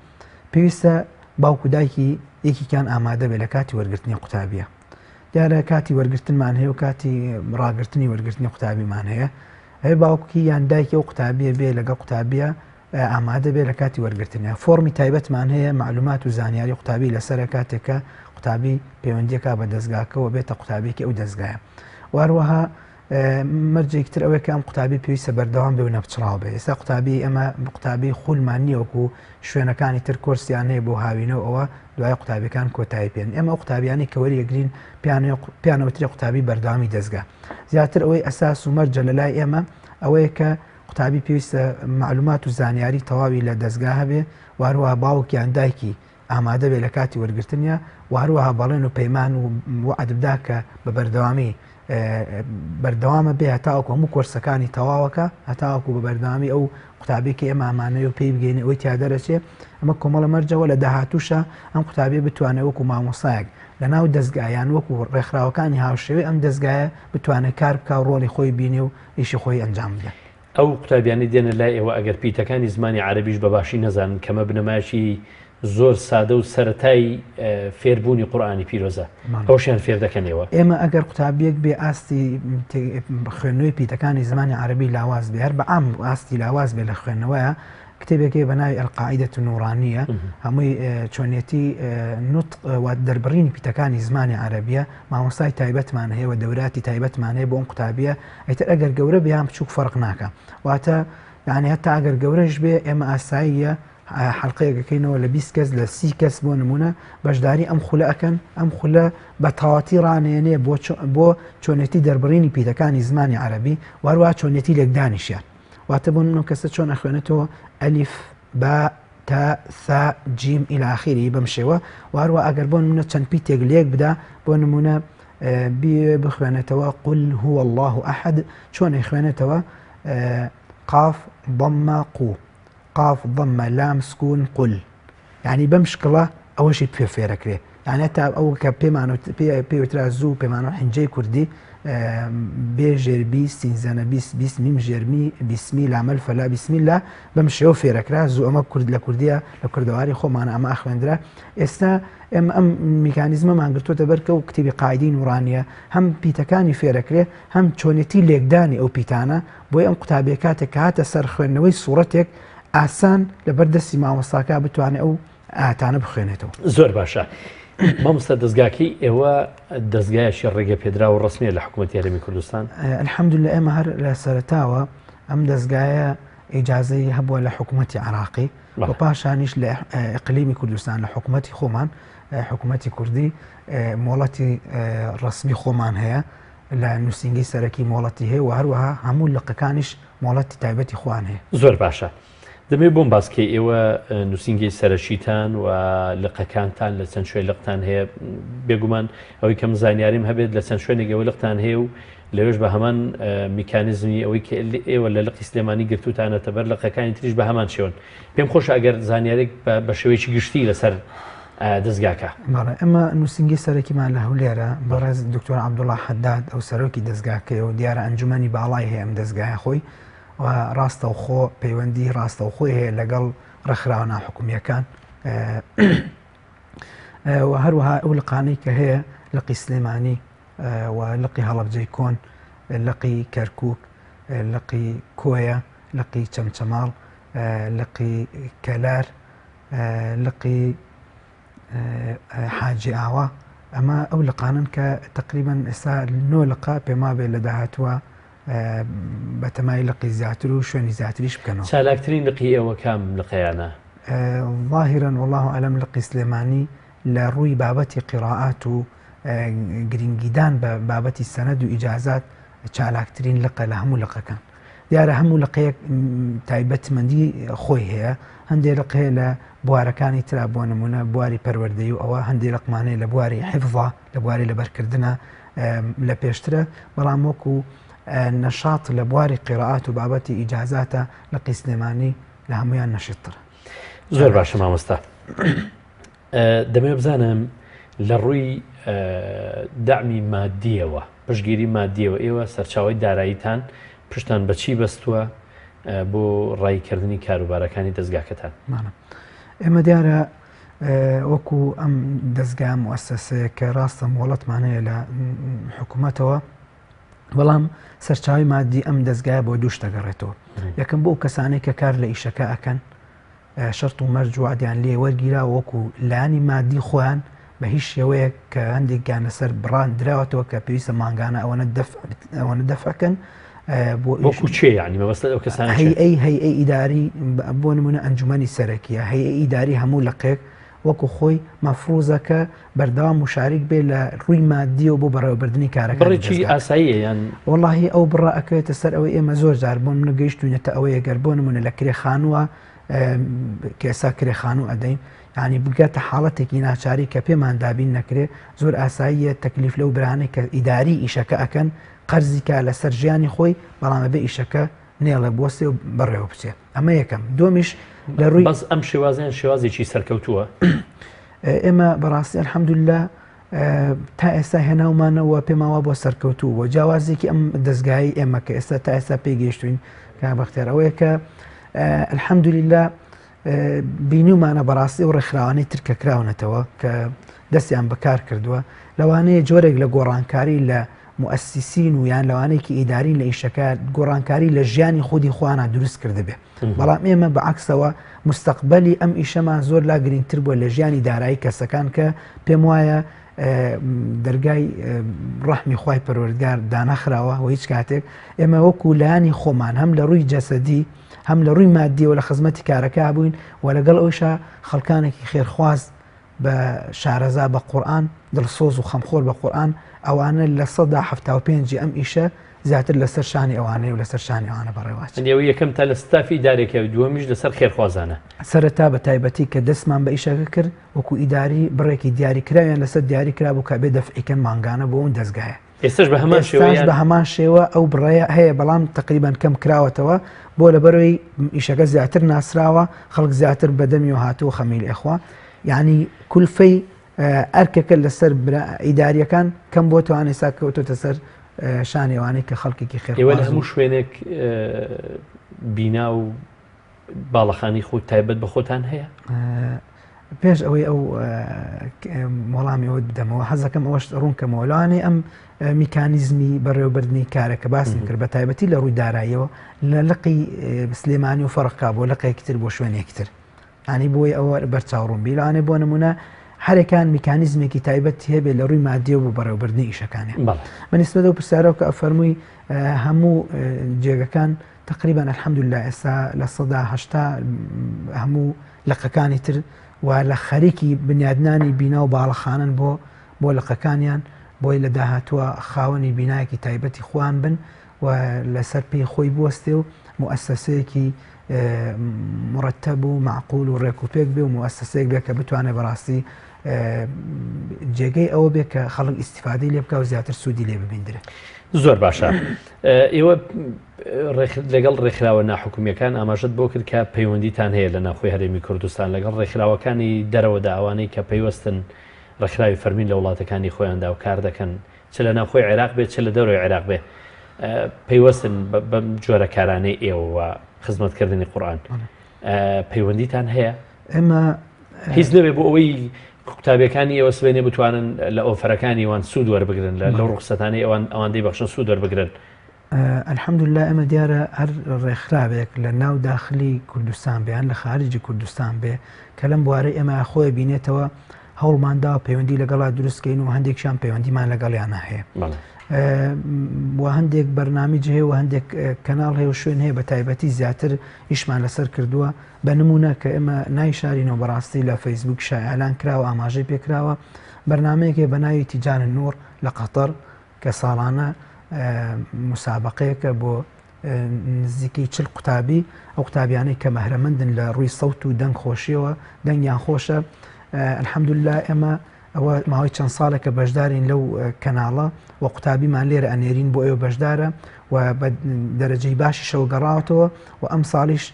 پێویستە باوکو دایکی یەکیان ئامادە بێ لە کاتی وەرگرتنی قوتابیە دیارە کاتی وەرگرتنمان هەیە و کاتی ڕاگرتنی وەرگرتنی قوتابیمان هەیە هەیە باوکی یان دایکی ئەو قوتابیە بێ لەگەڵ قوتابیە ئامادە بێت لە کاتی وەرگرتنیا. فۆڕمی تایبەتمان هەیە مەعلومات و زانیاری قوتابی لەسەرە کاتێک کە قوتابی پەیوەندیەکا بە دەزگاکەوە بێتە قوتابیەکی ئەو دەزگایە. و هەروەها مەرجێکی تر ئەوەیە کە ئەم قوتابی پێویستە بەردەوام بێ و نەپچڕاو بێ. ئێستا قوتابی ئێمە قوتابی خولمان نییە وەکو شوێنەکانی تر کۆرسیان هەیە بۆ هاوینە و ئەوە دوای قوتابیەکان کۆتایی پێن. ئێمە ئەو قوتابیانەی کە وەریەگرین پێیانەوترێ قوتابی بەردەوامی دەزگا. زیاتر ئەوەی ئەساس و مەرجە لە لای ئێمە ئەوەیە کە قوتابی پێویستە مەعلومات و زانیاری تەواوی لە دەزگا هەبێ و هەروەها باوک یان دایکی ئامادە بێ لە کاتی وەرگرتنیا و هەروەها بەڵێن و پەیمان و وەعد بدا کە بە بەردەوامی بەردەوامە بێ هەتاوەکو هەموو کۆرسەکانی تەواوەکە هەتاوەکو بە بەردەوامی ئەو قوتابی کە ئێمە ئامانەیە و پێی بگەینە ئەوەی تیا دەرەچێ ئەمە کۆمەڵە مەرجەوە لە داهاتووشە ئەم قوتابی بتوانێت وەکو مامۆسایەک لە ناو دەزگا یان وەکو ڕێکخراوەکانی هاوشێوەی ئەم دەزگایە بتوانێت کار بکا و ڕۆڵی خۆی بینێ و ئیشی خۆی ئەنجام بدە. ئەو قوتابیانەی دێنە لای ئێوە ئەگەر پیتەکانی زمانی عەرەبیش بە باشی نەزانن کەمە بنەمایەکی زۆر سادە و سەرەتای فێربوونی قورئانی پیرۆزە ئەوشیان فێر دەکەن ئێوە؟ ئێمە ئەگەر قوتابیەک بێ ئاستی خوێندنەوەی پیتەکانی زمانی عەرەبی لاواز بێ هەر بە عام ئاستی لاواز بێ لە خوێندنەوەیە کتێبێک هەیە بە ناوی القاعدە النورانیە هەمووی چۆنیەتی نوتق و دەربڕینی پیتەکانی زمانی عەرەبیە مامۆستای تایبەتمان هەیە و دەوراتی تایبەتمان هەیە بۆ ئەم قوتابیە ئیتر ئەگەر گەورە بێ یان بچووک فەرق ناکا واتە یعنی هەتا ئەگەر گەورەش بێ ئێمە ئاساییە حەلقەیەکەکەینەوە لە 20 کەس لە 30 کەس بۆ نمونە بەشداری ئەم خولە ئەکەن ئەم خولە بە تەواتی ڕانێنێ بۆ چۆنێتی دەربڕینی پیتەکانی زمانی عەرەبی وەروە چۆنێتی لێکدانیشیان واتە بۆ نمونە کەسە چۆن ئەخوێنێتەوە ئەلیف با تا ثا جیم الی آخره بەم شێوە واروە ئەگەر بۆ نمونە چەند پیتێک لێک بدا بۆ نمونە بیەوێ بخوێنێتەوە قل هو الله احد چۆن ئەیخوێنێتەوە قاف ضمە قو قاف ضمە لام سکون قل یعنی بەم شکڵە ئەوەشی پێ فێرەکرێ یعنی تا ئەو کە پێمان پێوترا زوو پێمانەوە حنجەی کوردی بێ ژێربی سینزەنە بیس بیس میم ژێرمی بیسمی لامەل فەلا بیسمی لا بەم شێوە فێرەکرا زوو ئەمە کورد لە کوردیە لە کوردەواری خۆمانە ئەمە ئەخوێندرا ئێستا ئێمە ئەم میکانیزمەمان گرتوتە بەرکە و کتێبی قاعدەی نورانیە هەم پیتەکانی فێرەکرێ هەم چۆنێتی لێکدانی ئەو پیتانە بۆی ئەم قوتابیە کاتێک کە هاتە سەر خوێندنەوەی سوڕەتێک ئاسان لەبەر دەستی مامۆستاکە بتوانێت ئەو ئاتانە بخوێنێتەوە. زۆر باشە مامۆستا دەزگاکەی ئێوە دەزگایەکی ڕێگە پێدراو و ڕەسمیە لە حکوومەتی هەرێمی کوردستان؟ الحمدللە ئێمە هەر لە سەرەتاوە ئەم دەزگایە ئیجازەی هەبووە لە حکوومەتی عراقی و پاشانیش لە ئقلیمی کوردستان لە حکوومەتی خۆمان حکوومەتی کوردی مۆڵەتی ڕەسمی خۆمان هەیە لە نووسینگەی سەرەکی مۆڵەتی هەیە و هەروەها هەموو لقەکانیش مۆڵەتی تایبەتی خۆیان هەیە. زۆر باشە. دەمەوێت بۆم باس کەی ئێوە نووسینگەی سەرەکیتان و لقەکانتان لە چەند شوێن لقتان هەیە بێگومان ئەوەی کەم زانیاریم هەبێت لە چەند شوێنێک ئێوە لقتان هەیە و لەوێش بە هەمان میکانیزمی ئەوەی کە ئێوە لە لقی سلێمانی گرتوتانەتە بەر لقەکانی تریش بە هەمان شێوەن پێم خۆشە ئەگەر زانیارێک بە شێوەیەکی گشتی لەسەر دەزگاکە. بەڵێ ئێمە نووسینگەی سەرەکیمان لە هەولێرە، بەڕێز دکتۆر عەبدوڵا حەداد ئەو سەرۆکی دەزگاکەیە و دیارە ئەنجومەنی باڵای هەیە ئەم دەزگایە خۆی و ڕاستەوخۆ پەیوەندی ڕاستەوخۆی هەیە لەگەڵ ڕێکخراوە ناحکومییەکان و هەروەها ئەو لقانەی کە هەیە لقی سلێمانی و لقی هەڵەبجەی کۆن، لقی کەرکوک، لقی کۆیە، لقی چەمچەماڵ، لقی کەلار، لقی حاجی ئاوا ئەمە ئەو لقانن کە تقریبا ئێستا نۆ لقا پێما بێت لە داهاتووە بەتەمای لقی زیاتر و شوێنی زیاتریش بکەنەوە. چالاکترین لقی ئێوە کام لقیانە؟ ظاهرا والله اعلم لقی سلێمانی لە ڕووی بابەتی قیڕائات و گرنگیدان بە بابەتی سەنەد و ئیجازات چالاکترین لقە لە هەموو لقەکان. دیارە هەموو لقەیەک تایبەتمەندی خۆی هەیە هەندێک لق هەیە لە بوارەکانی ترا بۆ نمونە بواری پەروەردەی و ئەوە هەندێک لقمانەیە لە بواری حفظە لە بواری لەبەرکردنە لە پێشترە بەڵام وەکو نەشات لە بواری قیرائات و بابەتی ئیجازاتە لقی سلێمانی لە هەمویان نەشتترە. زۆر باشە مامۆستا. دەمەوێت بزانم لە ڕووی دەعمی مادیەوە پشگیری مادیەوە ئێوە سەرچاوی داراییتان پشتان بەچی بەستووە بۆ ڕایکردنی کاروبارەکانی دەستگاکەتان؟ ئێمە دیارە وەکو ئەم دەستگا موسسەیە کە ڕاستە مۆڵەتمان هەیە لە حکوومەتەوە بەڵام سەرچاوی مادی ئەم دەستگایە بۆ دووش دەگەڕێتەوە یەکەم بۆ کەسانێک کە کار لە ئیشەکە ئەکەن شەرت و مەرج وەعدیان لێ وەرگیرا وەکو لایەنی مادی خۆیان بە هیچ شێوەیەک کە هەندێکیان لەسەر بڕان دراوەتەوە کە پێویستە مانگانە ئەوەنە دەفع ئەوەنە دەفعکەن بۆ وەکو چێ یعنی مەبەست ئەو کەسانە هەی ئەی هەی ئەی ئیداری بۆ نمونە ئەنجومەنی سەرەکیە هەی ئەی ئیداری هەموو لقێک وەکو خۆی مەفروزە کە بەردەوام مشارک بێ لە ڕووی مادیەوە بۆ بەڕێوەبردنی کارەکە بڕێکی ئاساییە یان وەڵاهی ئەو بڕە ئەکەوێتە سەر ئەوەی ئێمە زۆر جار بۆ منە گەیشتوینەتە ئەوەیە گەر بۆ نمونە لە کرێ خانووە کە ئێستا کرێ خانوو ئەدەین یعنی بگاتە حاڵەتێکی ناچاری کە پێمان دابین نەکرێ زۆر ئاساییە تەکلیف لەو برانەی کە ئیداری ئیشەکە ئەکەن قەرزی کا لەسەر ژیانی خۆی بەڵام ئەبێ ئیشەکە نێڵێ بوەستێ و بەڕێوە بچێ ئەمە یەکەم دووەمیش لە ڕووی بەس ئەم شێوازیان شێوازێکی سەرکەوتووە ئێمە بەڕاستی الحمدلله تا ئێستا هێناومانەوە پێماوە بۆ سەرکەوتوو بۆ جیاوازێکی ئەم دەستگایی ئێمە کە ئێستا تا ئێستا پێگەیشتوین کە بەختیار ئەوەیە کە الحمدلله بینیومانە بەڕاستی ئەو ڕێکخراوانەی تر کە کراونەتەوە کە دەستیان بەکار کردووە لەوانەیە جۆرێک لە گۆڕانکاری لە موئەسیسین و یان لەوانەیەکی ئیدارین لە ئیشەکە گۆڕانکاری لە ژیانی خودی خۆیانە دروست کردبێ بەڵام ئێمە بە عەکسەوە مستەقبەلی ئەم ئیشەمان زۆر لا گرنگتر بووە لە ژیانی دارایی کەسەکان کە پێم وایە دەرگای ڕەحمی خوای پەروەردگار دانەخراوە و هیچ کاتێک ئێمە وەکو لایانی خۆمان هەم لە ڕووی جەسەدی هەم لە ڕووی مادیەوە لە خزمەتی کارەکە بووین و لەگەڵ ئەوشا خەڵکانێکی خێرخواز بە شارەزا بە قورئان، دڵسۆز و خەمخۆر بە قورئان، ئەوانە 75% ئەم ئیشە زیاتر لەسەر شانی ئەوانەیە و لەسەر شانی ئەوانە بەڕێوەچێت. ئەوە یەکەم تا لە ستافی ئیدارێکە و دووەمیش لەسەر خێرخوازانە. سەرەتا بە تایبەتی کە دەستمان بە ئیشەکە کرد وەکو ئیداری بڕێکی دیاریکراویان لەسەر دیاری کرابوو کە ئەبێ دەفعی کەن مانگانە بۆ ئەو دەزگایە. ئێستاش بە هەمان شێوە ئێستاش بە هەمان شێوە ئەو بڕەیە هەیە بەڵام تقریبان کەم کراوەتەوە بۆ لەبەرەوەی ئیشەکە زیاتر ناسراوە خەڵک زیاتر بەدەمی و هاتووە خەمیل ئەخوا یعنی کولفەی ئەرکەکە لەسەر ئیداریەکان کەم بۆ توان ئێستا کەوتۆتە سەر شانێوانەی کە خەڵکێکی خێر لە هەموو شوێنێک بینا و باڵەخانەی خۆت تایبەت بە خۆتان هەیە؟ پێش ئەوەی ئەو وەڵامی ئەوت بدەمەوە حەزەکەم ئەوەش ڕوونکەمەوە لەوانەیە ئەم میکانیزمی بەڕێوەبردنی کارەکە باسم کرد بە تایبەتی لە ڕووی داراییەوە لە لقی سلێمانی و فەرقا بۆ لقێکی تر بۆ شوێنێکی تر ینی بۆی ئەوە بەرچاوڕوون بی لەوانەیە بۆ نمونە هەرێکان میکانیزمێکی تایبەت هەبێت لە ڕووی مادیەوە بۆ بەڕێوەبردنی ئیشەکانیان بەنیسبەت ئەو پرسیارەوە کە ئەفەرمووی هەموو جێگەکان تەقریبەن الحمدللە ئێستا 80% هەموو لقەکانی تر و لە خەریکی بنیادنانی بینا و باڵەخانەن بۆ بۆ لقەکانیان بۆی لە داهاتووە خاوەنی بینایەکی تایبەتی خۆیان بن و لەسەر پێی خۆی بوەستێ و موئەسەسەیەکی مرتب و معقول و ڕێک و پێک بێ و موسسەیەک بێ کە بتوانێت بەڕاستی جێگەی ئەوە بێ کە خەڵک ئیسیفادەی لێ بکە و زیاتر سوودی لێ ببیندرێت. زۆر باشە ئێوە لەگەڵ ڕێکخراوە ناحکومیەکان ئاماژەت بۆ کرد کە پەیوەندیتان هەیە لە ناوخۆی هەرێمی کوردستان لەگەڵ ڕێکخراوەکانی دەرەوەدا ئەوانەی کە پەیوەستن ڕێکخراوی فەرمین لە وڵاتەکانی خۆیاندا و کار دەکەن چ لە ناوخۆی عێراق بێت چ لە دەرەوەی عێراق بێ پەیوەستن بەم جۆرە کارانەی ئێوە خزمەتکردنی قورئان پەیوەندیتان هەیە؟ ئێمە هیچ نەبێ بۆ ئەوەی قوتابیەکانی ئێوە سبەینێ بتوانن لە ئۆفەرەکانی وان سوود وەربگرن لە لەو ڕوخسەتانەی ئەوان ئەوان دەیبەخشن سوود وەربگرن. الحمدللە ئێمە دیارە هەر ڕێکخراوێک لە ناو داخلی کوردستان بێ یان لە خارجی کوردستان بێ کە لەم بوارەی ئێمە خۆی بینێتەوە هەوڵمان داوە پەیوەندی لەگەڵا دروستکەین و هەندێکیان پەیوەندیمان لەگەڵیانە هەیە و هەندێک بەرنامیج هەیە و هەندێک کەناڵ هەیە و شوێن هەیە بە تایبەتی زیاتر ئیشمان لەسەر کردووە بە نمونە کە ئێمە نایشارینەوە بەڕاستی لە فەیسبوک شایعلان کراوە ئاماژەی پێکراوە بەرنمەیەک هەیە بە ناوی تیجان نور لە قەتەر کە ساڵانە مسابقەیەکە بۆ نزیکەی چل قوتابی، ئەو قوتابیانەی کە بەهرەمەندن لە ڕووی سەوت و دەنگ خۆشیەوە دەنگیان خۆشە الحمدلله ئێمە ئەوە ماوەی چەند ساڵێکە بەشدارین لەو کەناڵە و قوتابیمان لێرە ئەنێرین بۆ ئێوە بەشدارە و بە دەرەجەی باشیشەوە گەڕاوەتەوە و ئەم ساڵیش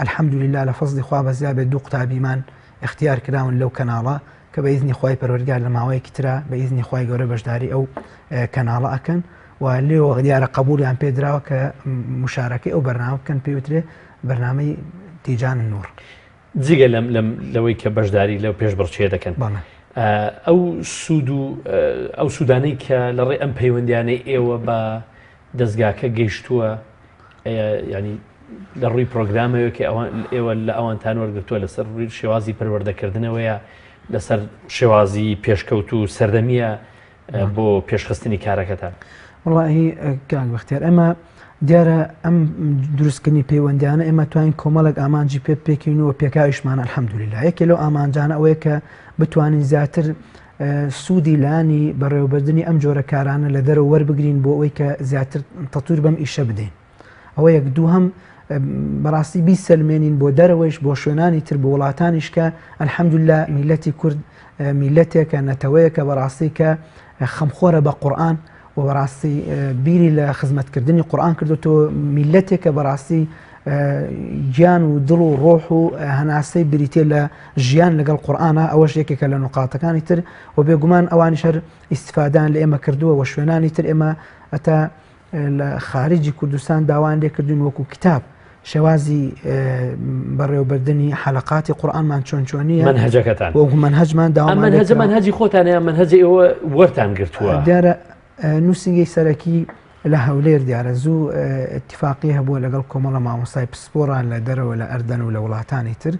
الحمدلله لە فەزلی خوا بەزیا بێت دوو قوتابیمان اختیار کراون لەو کەناڵە کە بە ئیزنی خوای پەروەردگار لە ماوەیەکی ترا بە ئیزنی خوای گەورە بەشداری ئەو کەناڵە ئەکەن و لێوە دیارە قبولیان پێدراوە کە مشارەکەی ئەو بەرنامە بکەن پێوترێ بەرنامەی تیجان نور. جگە لەم لەم لەوەی کە بەشداری لەو پێشبڕکێ دەکەن ئەو سوود و ئەو سوودانەی کە لە ڕێ ئەم پەیوەندیانەی ئێوە بە دەستگاکە گەیشتووە ینی لە ڕووی پرۆگرامەوە کە ئەوان ئێوە لە ئەوانتان وەرگتووە لەسەر ڕووی شێوازی پەروەردەکردنەوەیە لەسەر شێوازی پێشکەوت و سەردەمیە بۆ پێشخستنی کارەکەتان؟ وڵی کاک بەختیار ئەمە دیارە ئەم دروستکردنی پەیوەندیانە ئێمە توانین کۆمەڵێک ئامانجی پێ پێکین و پێکاویشمان الحەمدلله یەکێ لەو ئامانجانە ئەوەیە کە بتوانین زیاتر سوودی لانی بەڕێوەبردنی ئەم جۆرە کارانە لە دەرەوە وەربگرین بۆ ئەوەی کە زیاتر تەتور بەم ئیشە بدەین ئەوە یەک دووهەم بەڕاستی بیسەلمێنین بۆ دەرەوەیش بۆ شوێنانی تر بۆ وڵاتانیش کە الحەمدللە میلەتی کورد میلەتێکە نەتەوەیەکە بەڕاستی کە خەمخۆرە بە قورئان و بەڕاستی بیری لە خزمەتکردنی قورئان کردوتەوە میلەتێکە بەڕاستی گیان و دڵ و ڕۆح و هەناسەی بریتە لە ژیان لەگەڵ قورئانە ئەوەش یەکێکە لە نقاتەکانی تر و بێگومان ئەوانیش هەر ئیسفادان لە ئێمە کردووە و شوێنانی تر ئێمە ئەتا لە خارجی کوردستان داوایان لێکردوین وەکو کتاب شێوازی بەڕێوەبردنی حەلقاتی قورئانمان چۆن چۆنیە مەنهەجەکەتان وەکو مەنهەجمان داوامان ئەم مەنهەجە مەنهەجی خۆتانە یان مەنهەجی ئێوە وەرتان گرتووە؟ دیارە نووسینگەی سەرەکی لە هەولێر دیارە زوو اتفاقی هەبووە لەگەڵ کۆمەڵە مامۆستای پسپۆڕان لە دەرەوە لە ئەردەن و لە وڵاتانی تر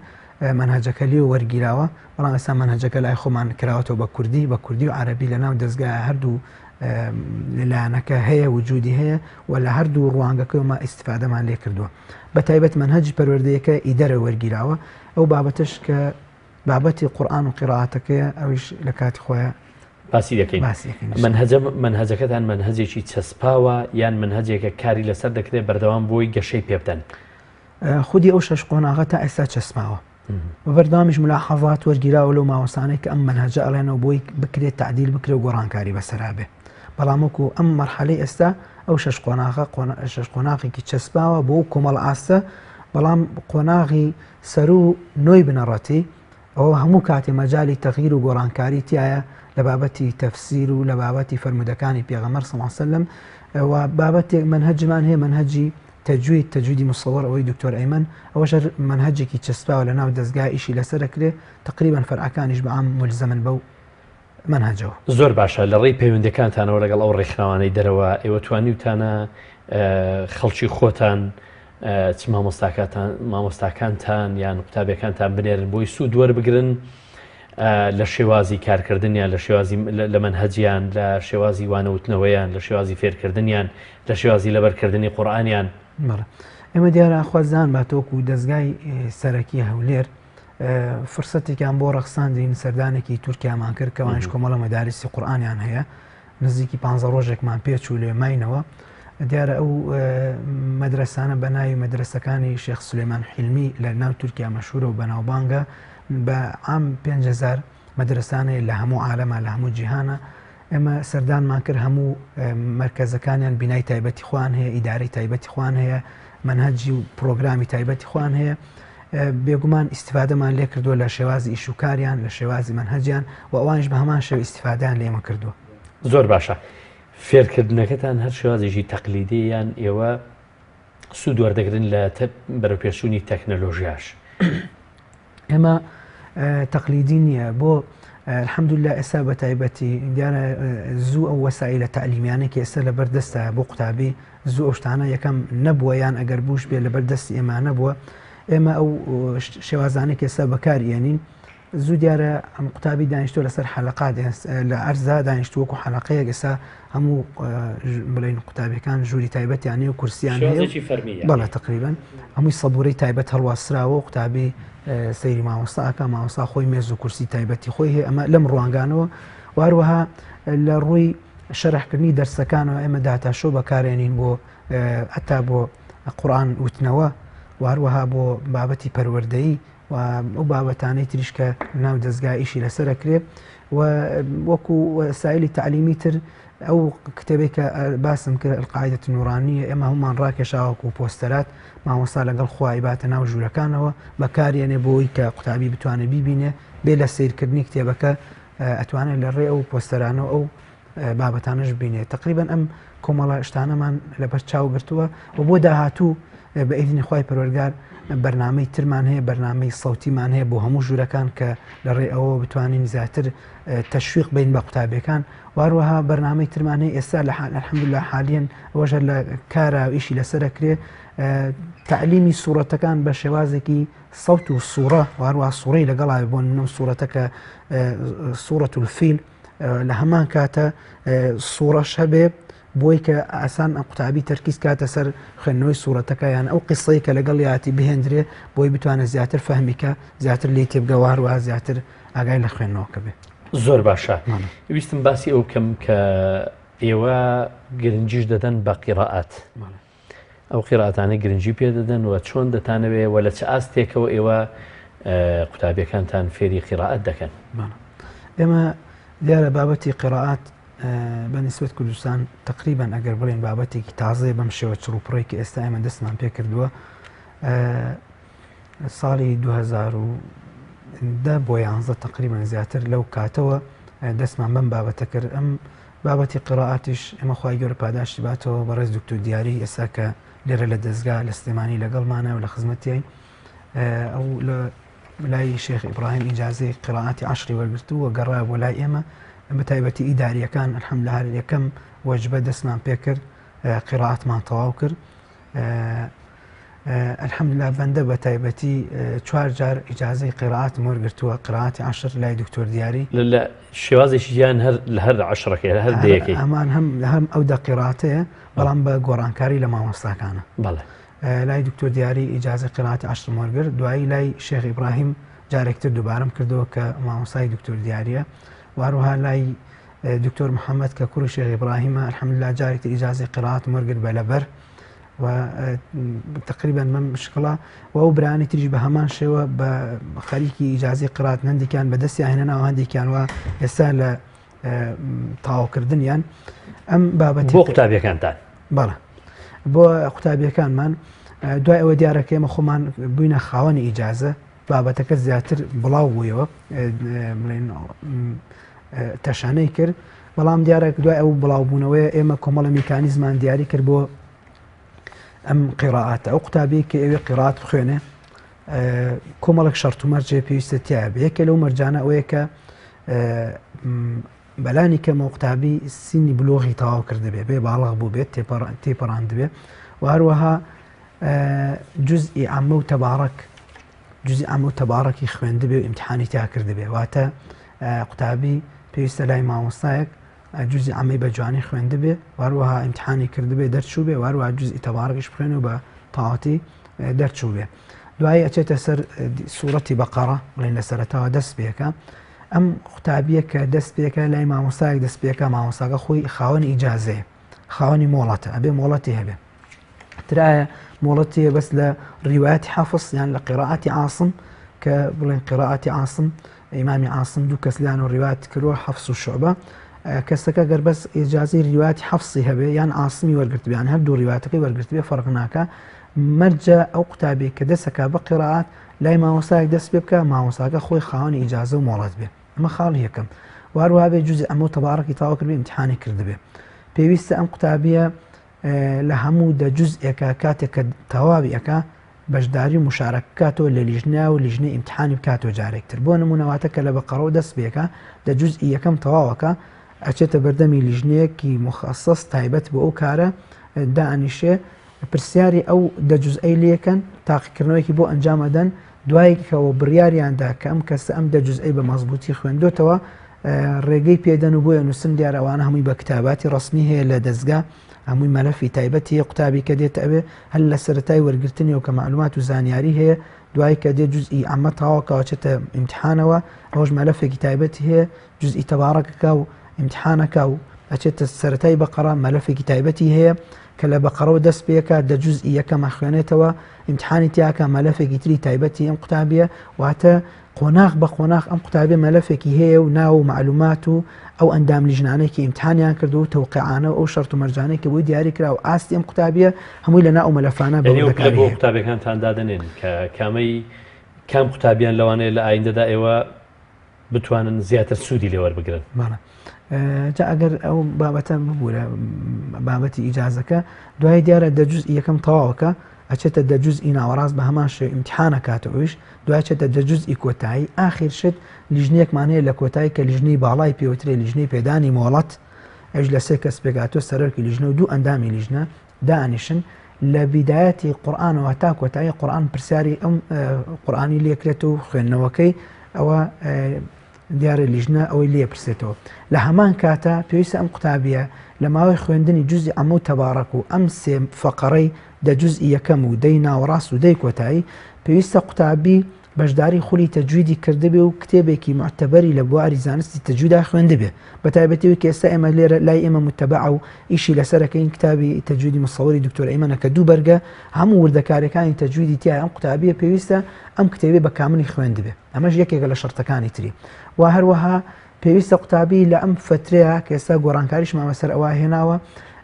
مەنهەجەکە لێ وەرگیراوە بەڵام ئێستا مەنهەجەکە لای خۆمان کراوەتەوە بە کوردی بە کوردی و عەرەبی لە ناو دەزگایە هەردوو لایەنەکە هەیە وجودی هەیە و لە هەردوو ڕوانگەکەمە ئیسیفادەمان لێ کردووە بە تایبەت مەنهەجی پەروەردەیەکە ئیدەرە وەرگیراوە ئەو بابەتش کە بابەتی قورآن و قیڕاتەکەیە ئەویش لە کاتی خۆیان باسی دەکەین منهجە منهجەکەتان منهجێکی چەسپاوە یان منهجێکە کاری لەسەر دەکرێت بەردەوام بۆی گەشەی پێ بدەن خودی ئەو شەش قۆناغە تا ئێستا چەسپاوە و بەردەوامیش ملاحەزات وەرگیراوە لەو مامۆستانەی کە ئەم مەنهەجە ئەڵێنەوە بۆی بکرێت تەعدیل بکرێ و گۆڕانکاری بەسەرا بێ بەڵام وەکو ئەم مەرحەلەی ئێستا ئەو شەش قۆناغە شەش قۆناغێکی چەسپاوە بۆ ئەو کۆمەڵ ئاستە بەڵام قۆناغی سەرو نۆی بنەڕەتی ئەوە هەموو کاتێ مەجالی تەغییر و گۆڕانکاری تایە لە بابەتی تەفسیر و لە بابەتی فەرموودەکانی پێغەمبەر صلی الله علیه وسلم و بابەتێک مەنهەجمان هەیە مەنهەجی تەجوید، تەجویدی مصور ئەوەی دکتۆر ئەیمەن، ئەوەش هەر مەنهەجێکی چەسپاوە لە ناو دەزگا ئیشی لەسەر ئەکرێ، تەقریبەن فەرعەکانیش بە عام مولزەمن بەو مەنهەجەوە. زۆر باشە، لە ڕێی پەیوەندیەکانتانەوە لەگەڵ ئەو ڕێکخراوانەی دەرەوە ئێوە توانیوتانە خەڵکی خۆتان چ مامۆستاکاتان مامۆستاکانتان یان قوتابیەکانتان بنێرن بۆی سوود وەربگرن لە شێوازی کارکردنیان لە شێوازی لە مەنهەجیان لە شێوازی وانەوتنەوەیان لە شێوازی فێرکردنیان لە شێوازی لەبەرکردنی قورئانیان. بەڵێ ئێمە دیارە خوازان با تۆکو دەزگای سەرەکی هەولێر فرسەتێکیان بۆ ڕەخساندین سەردانێکی تورکیامان کرد کەوانش کۆمەڵە مەدارسی قورئانیان هەیە نزیکی پ ڕۆژێکمان پێچوو لێ ماینەوە. دیارە ئەو مەدرەسانە بە ناوی مەدرەسەکانی شێخ سولێمان حیلمی لە ناو تورکیا مەشهورە و بەناوبانگە بە عام 5000 مەدرەسانەیە لە هەموو عالەما لە هەموو جیهانە ئێمە سەردانمان کرد هەموو مەرکەزەکانیان بینای تایبەتی خۆیان هەیە ئیدارەی تایبەتی خۆیان هەیە مەنهەجی و پرۆگرامی تایبەتی خۆیان هەیە بێگومان ئیسیفادەمان لێ کردووە لە شێوازی ئیش و کاریان لە شێوازی مەنهەجیان و ئەوانش بە هەمان شێوە ئیسیفادیان لێمە کردووە. زۆر باشە فێرکردنەکەتان هەر شێوازێکی تەقلیدی یان ئێوە سوود وەردەگرن لە بەرەوپێشچوونی تەکنەلۆژیاش؟ ئێمە تەقلیدی نییە بۆ الحمدلله ئێستا بە تایبەتی دیارە زوو ئەو وەسائلە تەعلیمیانەی کە ئێستا لەبەر دەستە بۆ قوتابی زوو ئەو شتانە یەکەم نەبووە یان ئەگەر بووش بێ لەبەر دەستی ئێمە نەبووە ئێمە ئەو شێوازانەی کە ئێستا بەکاریێنین زوو دیارە ئەم قوتابی دانیشتوە لەسەر حەلقات لە ئەرزا دانیشتووە وەکو حەلقەیەک ئێستا هەموو بڵین قوتابیەکان ژووری تایبەتیان و کورسیان بەڵێ تقریبن هەمووی سەبوورەی تایبەت هەڵواسراوە و قوتابی سەیری مامۆستاکە مامۆستا خۆی مێز و کورسی تایبەتی خۆی هەیە ئەمە لەم ڕوانگانەوە واروەها لە ڕووی شەرحکردنی دەرسەکانەوە ئێمە داتاشۆ بەکارێنین بۆ ئەتا بۆ قورآن وتنەوە واروەها بۆ بابەتی پەروەردەیی و ئەو بابەتانەی تریش کە ناو دەزگا ئیشی لەسەر ئەکرێ و وەکو وەسایلی تەعلیمی تر ئەو کتێبێک کە باسم کرد القاعدة النورانیە ئێمە هەمومان ڕاکێشاوەکو پۆستەرات مامۆستا لەگەڵ خوا ئیباتە ناو ژوورەکانەوە بەکارێنێ بۆی کە قوتابی بتوانێت بیبینێ بێ لە سیرکردنی کتێبەکە ئەتوانێت لە ڕێ ئەو پۆستەرانەوە ئەو بابەتانەش بینێت تقریبا ئەم کۆمەڵە شتانەمان لەبەر چاو گرتووە و بۆ داهاتوو بە ئیذنی خوای پەروەردگار بەرنامەی ترمان هەیە بەرنامەی سەوتیمان هەیە بۆ هەموو ژوورەکان کە لە ڕێ ئەوە بتوانین زیاتر تەشویق بین بە قوتابیەکان واروەها بەرنامەی ترمان هەیە ئێستا لە حال الحمدلله حالیەن ئەوەش هەر لە کارا و ئیشی لەسەر ئەکرێ تەعلیمی سوڕەتەکان بە شێوازێکی سەوت و سوڕە واروە سوڕەی لەگەڵا بۆ نمونە سوڕەتەکە سوڕەت الفیل لە هەمان کاتە سوڕەش هەبێ بۆی کە ئاسان ئەم قوتابی تەرکیز کاتە سەر خوێندنەوەی سوورەتەکە یان ئەو قسەی کە لەگەڵ یاتی بهێندرێ بۆی بتوانێت زیاتر فەهمیکە زیاتر لی تێبگەوە هەروە زیاتر ئاگای لە خوێندنەوەکە بێ. زۆر باشە ویستم باسی ئەو بکەم کە ئێوە گرنگیش دەدەن بە قیڕائەت ئەو قیراتانە گرنگی پێ دەدەن و چۆن دەتانەوێ و لە چ ئاستێکەوە ئێوە قوتابیەکانتان فێری قیرائەت دەکەن؟ ئێمە دیارە بابەتی قیرائەت بە نسبەت کوردستان تقریبا ئەگەر بڵێن بابەتێکی تازەیە بەم شێوە چڕوپڕێک کە ئێستا ئێمە دەستمان پێ کردووە ساڵی 2010 بۆ یانزە تقریبا زیاتر لەو کاتەوە دەستمان بەم بابەتە کرد ئەم بابەتی قیرائاتیش ئێمە خوای گەورە پاداشتی باتەوە بەڕێز دکتۆر دیاری ئێستا کە لێرە لە دەزگا لە سلێمانی لەگەڵمانە و لە خزمەتیین ئەو لە لای شێخ ئیبراهیم ئیجازەی قیرائاتی عەشری وەرگرتوو و گەڕا بۆ لای ئێمە بە تایبەتی ئیداریەکان الحمدلله هەر یەکەم وەجبە دەستمان پێکرد قیرائاتمان تەواو کرد الحمدللە بەندە بە تایبەتی چوار جار ئیجازەی قیرائاتم وەرگرتووە قیرائاتی عەشر لای دکتۆر دیاری. لە شێوازێکی یان هەر لە هەر عەشرەکەی لە هەر دەیەکەی؟ هەمان هەم هەم ئەو دە قیراتەیە بەڵام بە گۆڕانکاری لە مامۆستاکانە. بەڵێ. لای دکتۆر دیاری ئیجازەی قیرائاتی عەشرم وەرگرت دوایی لای شێخ ئیبراهیم جارێکتر دووبارەم کردەوە کە مامۆستای دکتۆر دیاریە و هەروەها لای دکتۆر محەممەد کە کوڕی شێخ ئیبراهیمە الحمدلله جارێکتر ئیجازەی قیرائاتم وەرگرت بە لەبەر و تقریبا بەم شکڵە و ئەو برانی تریش بە هەمان شێوە بە خەریکی ئیجازی قرات هەندێکیان بە دەستیان هێناوە هەندێکیان وە ئێستا لە تەواوکردنیان ئەم بابەت بۆ قوتابیەکانتان بەڵێ بۆ قوتابیەکانمان دوای ئەوە دیارەکە ئێمە خۆمان بووینە خاوەنی ئیجازە بابەتەکە زیاتر بڵاو بوویەوە بڵێن تەشانەی کرد بەڵام دیارە دوای ئەو بڵاوبوونەوەی ئێمە کۆمەڵە میکانیزمان دیاری کرد بۆ ئەم قیڕاعاتە ئەو قوتابی کە ئەوێ قیڕات بخوێنێ کۆمەڵک شەرت و مەرجێ پێویستە تیا بێ یەکێ لەو مەرجانە ئەوەیە کە بەلانی کەمەوە قوتابی سینی بلۆغی تەواو کردبێ بێ باڵغ بوو بێت تێپەڕاندبێ و هەروەها جزئی عەمە و تەبارەک جزئی عەمە و تەبارەکی خوێندبێ و ئیمتحانی تیا کردبێ واتە قوتابی پێویستە لای مامۆستایەک جزئی عەمەی بە جوانی خوێندبێ واروەها ئیمتحانی کردبێ دەرچوو بێ واروە جزئی تەبارەکیش بخوێنێ و بە تەواوەتی دەرچوو بێ دوایی ئەچێتە سەر سوورەتی بەقەڕە بڵێن لە سەرەتاوە دەست پێکە ئەم قوتابیە کە دەست پێکە لای مامۆستایەک دەست پێکە مامۆستاکە خۆی خاوەنی ئیجازەیە. خاوەنی مۆڵەتە ئەبێ مۆڵەتی هەبێ ترایە مۆڵەتی هەیە بەس لە ڕیوایەتی حەفص یان لە قیڕاعەتی عاصم کە بڵێن قیڕاعەتی عاصم ئیمامی عاصم دوو کەس لیان و ڕیوایەت کردووە حەفص و شعبە کەسەکە گەر بەس ئیجازەی ڕیوایەتی حەفصی هەبێ یان عاصمی وەرگرتبێ یان هەردوو ڕیوایەتەکەی وەرگرتبێ فەرق ناکا مەرجە ئەو قوتابی کە دەسەکا بە قیڕاعەت لای مامۆستایەک دەست پێ بکە مامۆستاکە خۆی خاوەنی ئیجازە و مۆڵەت بێ ئەمە خاڵی یەکەم واروها بێ جزء ئەمە و تەبارەکی تەواو کردبێ ئیمتحانی کردبێ پێویستە ئەم قوتابیە لە هەموو دە جوزئێکا کاتێک کە تەواوی ئەکا بەشداری و مشارەکە بکاتەوە لە لیژنە و لیژنەی ئیمتحانی بکاتەوە جارێک تر بۆ نموونە واتە کە لە بەقەڕەوە دەست پێکا دە جوزئی یەکەم تەواوەکە ئەچێتە بەردەمی لیژنەیەکی مخصص تایبەت بۆ ئەو کارە دائەنیشێ پرسیاری ئەو دە جوزئەی لێکەن تاقیکردنەوەیەکی بۆ ئەنجام ئەدەن دوای کەەوە بڕیاریاندا کە ئەم کەسە ئەم دە جوزئەی بە مەزبوطی خوێندۆتەوە ڕێگەی پێدەن و بۆیە نووسن دیارە ئەوانە هەمووی بە کتاباتی ڕەسمی هەیە لە دەزگا هەمووی مەلەفی تایبەتی هەیە قوتابی کە دێتە ئەوێ هەر لە سەرەتای وەرگرتنیەوە کە مەعلومات و زانیاری هەیە دوای کە دێ جزئی عەمە تەواو کاوە چێتە ئیمتحانەوە ئەوەش مەلەفێکی تایبەتی هەیە جزئی تەبارەکەکە و ئیمتحانەکە و ئەچێتە سەرەتای بەقەرە مەلەفێکی تایبەتی هەیە کە لە بەقەرەوە دەست پێکا دە جزئی یەکەمە خوێنێتەوە ئیمتحانی تیاکە مەلەفێکی تری تایبەتی ئەم قوتابیە واتە قۆناغ بە قۆناغ ئەم قوتابیە مەلەفێکی هەیە و ناو و مەعلومات و ئەو ئەندام لیژنانەی کە ئیمتحانیان کردووە و تەوقیعانە و ئەو شەرت و مەرجانەی کە بۆی دیاری کرا و ئاستی ئەم قوتابیە هەمووی لە ناو ئەو مەلەفانە بە یانی ئەو پلە وردەکاری بۆ هەیە. قوتابیەکانتان دادەنێن کە کامەی کام قوتابیان لەوانەیە لە ئایندەدا ئێوە بتوانن زیاتر سوودی لێ وەربگرن؟ بەڵێ جا ئەگەر ئەو بابەتە ببوورە بابەتی ئیجازەکە دوای دیارە دە جزئی یەکەم تەواوەکە ئەچێتە دە جزئی ناوەڕاست بە هەمان شێوە ئیمتحانە کاتە ئەویش دوای چێتە دە جزئی کۆتایی ئاخیر شت لیژنەیەکمان هەیە لە کۆتایی کە لیژنەی باڵای پێوترێ لیژنەی پێدانی مۆڵەت ئەویش لە سێ کەس پێکهاتووە سەرۆکی لیژنە و دوو ئەندامی لیژنە دانیشن لە بیدایەتی قورئانەوە هەتا کۆتایی قورئان پرسیاری ئەم قورئانی لێکرێت و خوێندنەوەکەی ئەوە دیارە لیژنە ئەوەی لێ پرسێتەوە لە هەمان کاتە پێویستە ئەم قوتابیە لە ماوەی خوێندنی جزئی عەمە و تەبارەک و ئەم سێ فەقەڕەی دە جزئی یەکەم و دەی ناوەڕاست و دەی کۆتایی پێویستە قوتابی بەشداری خولی تەجویدی کردبێ و کتێبێکی موعتەبەری لە بواری زانستی تەجویدا خوێندبێ بە تایبەتی ئەوەی کە ئێستا ئێمە لێرە لای ئێمە موتەبەعە و ئیشی لەسەر ئەکەین کتابی تەجویدی مصوری دکتۆر ئەیمەنە کە دوو بەرگە هەموو وردەکاریەکانی تەجویدی تیایە ئەم قوتابیە پێویستە ئەم کتێبەی بە کاملی خوێندبێ ئەمەش یەکێکە لە شەرتەکانی تری و هەروەها پێویستە قوتابی لە ئەم فترەیە کە ئێستا گۆڕانکاریشمان بەسەر ئەوە هێناوە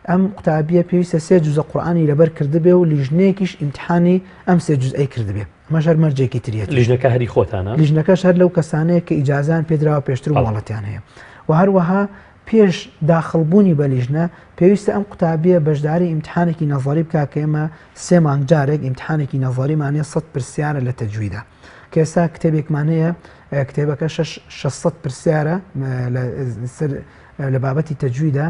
ئەم قوتابیە پێویستە سێ جوزە قورئانی لەبەر کردبێ و لیژنەیەکیش ئیمتحانی ئەم سێ جوزئەی کردبێ ئەمەش هەر مەرجێکی تریەتی. لیژنەکە هەری خۆتانە؟ لیژنەکەش هەر لەو کەسانەیە کە ئیجازەیان پێدراوە پێشتر و مۆڵەتیان هەیە و هەروەها پێش داخڵبوونی بە لیژنە پێویستە ئەم قوتابیە بەشداری ئیمتحانێکی نەزەری بکا کە ئێمە سێ مانگ جارێک ئیمتحانێکی نەزەریمان هەیە سەد پرسیارە لە تەجویدا کە ئێستا کتێبێکمان هەیە کتێبەکە 600 پرسیارە لە سەر لە بابەتی تەجویدا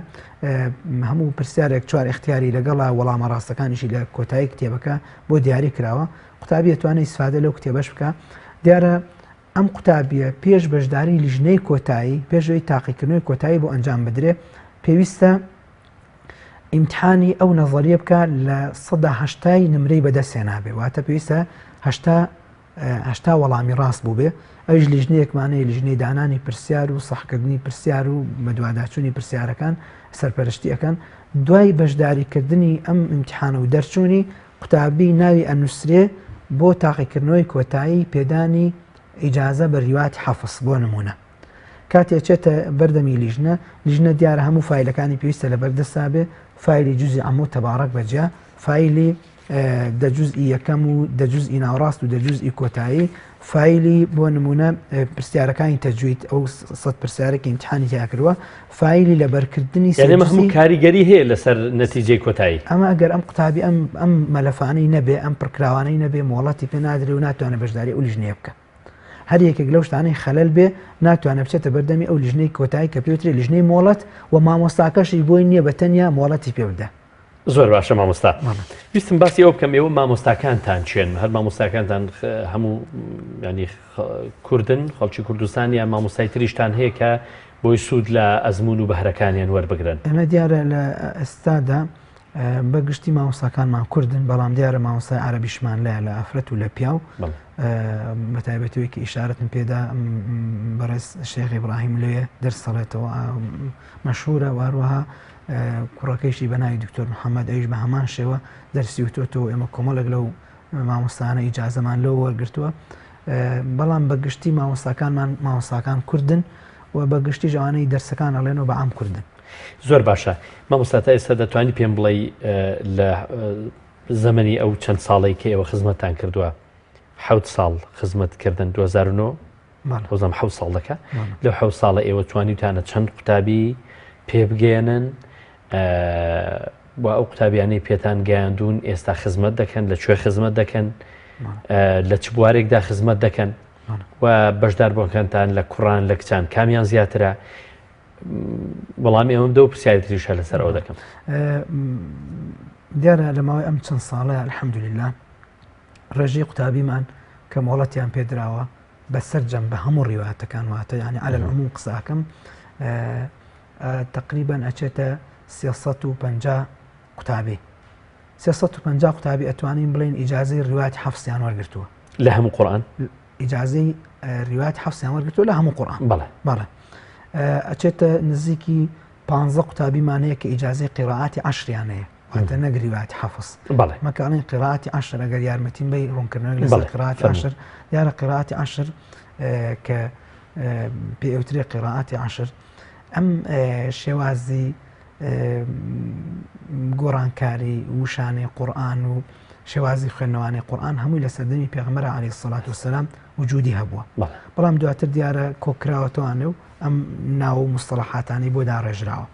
هەموو پرسیارێک چوار اختیاری لەگەڵە وەڵامە ڕاستەکانیشی لە کۆتایی کتێبەکە بۆ دیاری کراوە قوتابی ئەتوانێ ئیسفادە لەو کتێبەش بکا دیارە ئەم قوتابیە پێش بەشداری لیژنەی کۆتایی پێش ئەوەی تاقیکردنەوەی کۆتایی بۆ ئەنجام بدرێ پێویستە ئیمتحانی ئەو نەزەریە بکە لە سەدا هەشتای نمرەی بەدەست هێنابێ واتە پێویستە هەشتا هەشتا وەڵامی ڕاست بوو بێ ئەویش لیژنەیەکمانەیە لیژنەی دانانی پرسیار و سەحکردنی پرسیار و بەدواداچوونی پرسیارەکان سەرپەرشتی ئەەکەن دوای بەشداریکردنی ئەم ئیمتحانە و دەرچوونی قوتابی ناوی ئەنوسرێ بۆ تاقیکردنەوەی کۆتایی پێدانی ئیجازە بە ریواتی حەفس بۆ نمونە کاتێ ئەچێتە بەردەمی لیژنە لیژنە دیارە هەموو فایلەکانی پێویستە لەبەر دەستا بێ فایلی جزی عەمە و تەبارەک بەجیا فایلی دە جزئی یەکەم و دە جزئی ناوەڕاست و دە جزئی کۆتایی فایلی بۆ نمونە پرسیارەکانی تەجوید ئەو سەد پرسیارێکی ئیمتحانی تیا کردووە فایلی لەبەرکردنی یعنی ئەمە هەموو کاریگەری هەیە لەسەر نەتیجەی کۆتایی ئەمە ئەگەر ئەم قوتابی ئەم ئەم مەلەفانەی نەبێ ئەم پڕکراوانەی نەبێ مۆڵەتی پێ نادرێ و ناتوانێت بەشداری ئەو لیژنەیە بکە هەر یەکێک لەو شتانەی خەلەل بێ ناتوانێت بچێتە بەردەمی ئەو لیژنەی کۆتایی کە پێوترێ لیژنەی مۆڵەت و مامۆستاکەشی بۆی نییە بە تەنیا مۆڵەتی پێ بدە زۆر باشە مامۆستا ویستم باسی ئەو بکەم ئێوە مامۆستاکانتان چێن هەر مامۆستاکانتان هەموو ینی کوردن خەڵکی کوردستان یان مامۆستای تریشتان هەیە کە بۆی سوود لە ئەزمون و بەهرەکانیان وەربگرن ئەمە دیارە لە ئێستادا بە گشتی مامۆستاکانمان کوردن، بەڵام دیارە مامۆستای عەرەبیشمان لایە لە ئافرەت و لە پیاو، بە تایبەتەوەی کە ئیشارەتم پێدا بەڕێز شێخ ئیبراهیم لەوێ دەرس دەڵێتەوە مەشهورە و هەروەها کوڕەکەیشی بە ناوی دکتۆر محەممەد ئەویش بە هەمان شێوە دەرسی وتۆتەوە. ئێمە کۆمەڵێک لەو مامۆستانە ئیجازەمان لەو وەرگرتووە، بەڵام بە گشتی مامۆستاکانمان مامۆستاکان کوردن و بە گشتیش ئەوانەی دەرسەکان ئەڵێنەوە بە عام کوردن. زۆر باشە مامۆستا تا ئێستا دەتوانی پێم بڵێی لە زەمەنی ئەو چەند ساڵەی کە ئێوە خزمەتتان کردووە حەوت ساڵ خزمەت کردن 2009 وەزم حەوت ساڵ دەکە لەو حەوت ساڵە ئێوە توانیوتانە چەند قوتابی پێ بگەیەنن و ئەو قوتابیانەی پێتان گەیاندوون ئێستا خزمەت دەکەن لە کوێ خزمەت دەکەن لە چ بوارێکدا خزمەت دەکەن و بەشدار بۆکەنتان لە کوڕان لە کچان کامیان زیاترە وەڵامی ئەمەم دەو پرسیاری تریشە لەسەر ئەوە دەکەم. دیارە لە ماوەی ئەم چەند ساڵەیە الحمدللە ڕێژەی قوتابیمان کە مۆڵەتیان پێدراوە بە سەرجەم بە هەموو ڕیواتەکان واتە یعنی على العموم قساکەم تقریبا ئەچێتە 350 قوتابی 350 قوتابی ئەتوانین بڵێن ئیجازەی ڕیوات حەفسیان وەرگرتووە لە هەموو قورآن ئیجازەی ریوایەت حەفسیان وەرگرتووە لە هەموو قورئان بەڵێ بەڵێ ئەچێتە نزیکی پ قوتابیمان هەیە کە ئیجازەی قیراعاتی عشریان هەیە واتە نەک ریوایەت حەفظ بەڵێ مەکانەی قیراعاتی عشر ئەگەر یارمەتیم بی ڕوونکردنەوە لەسەر قیراعاتی عشر دیارە قیراعاتی عشر کە پێوترێ قیراعاتی عشر ئەم شێوازی گۆڕانکاری وشانەی قورئان و شێوازی خوێندنەوانەی قورئان هەمووی لە سەردەمی پێغەمبەر عەلەیهی سەڵات وسەلام وجودی هەبووە بەڵام دواتر دیارە کۆکراوەتەوانێ و ئەم ناو و مستەڵەحاتانەی بۆ داڕێژراوە.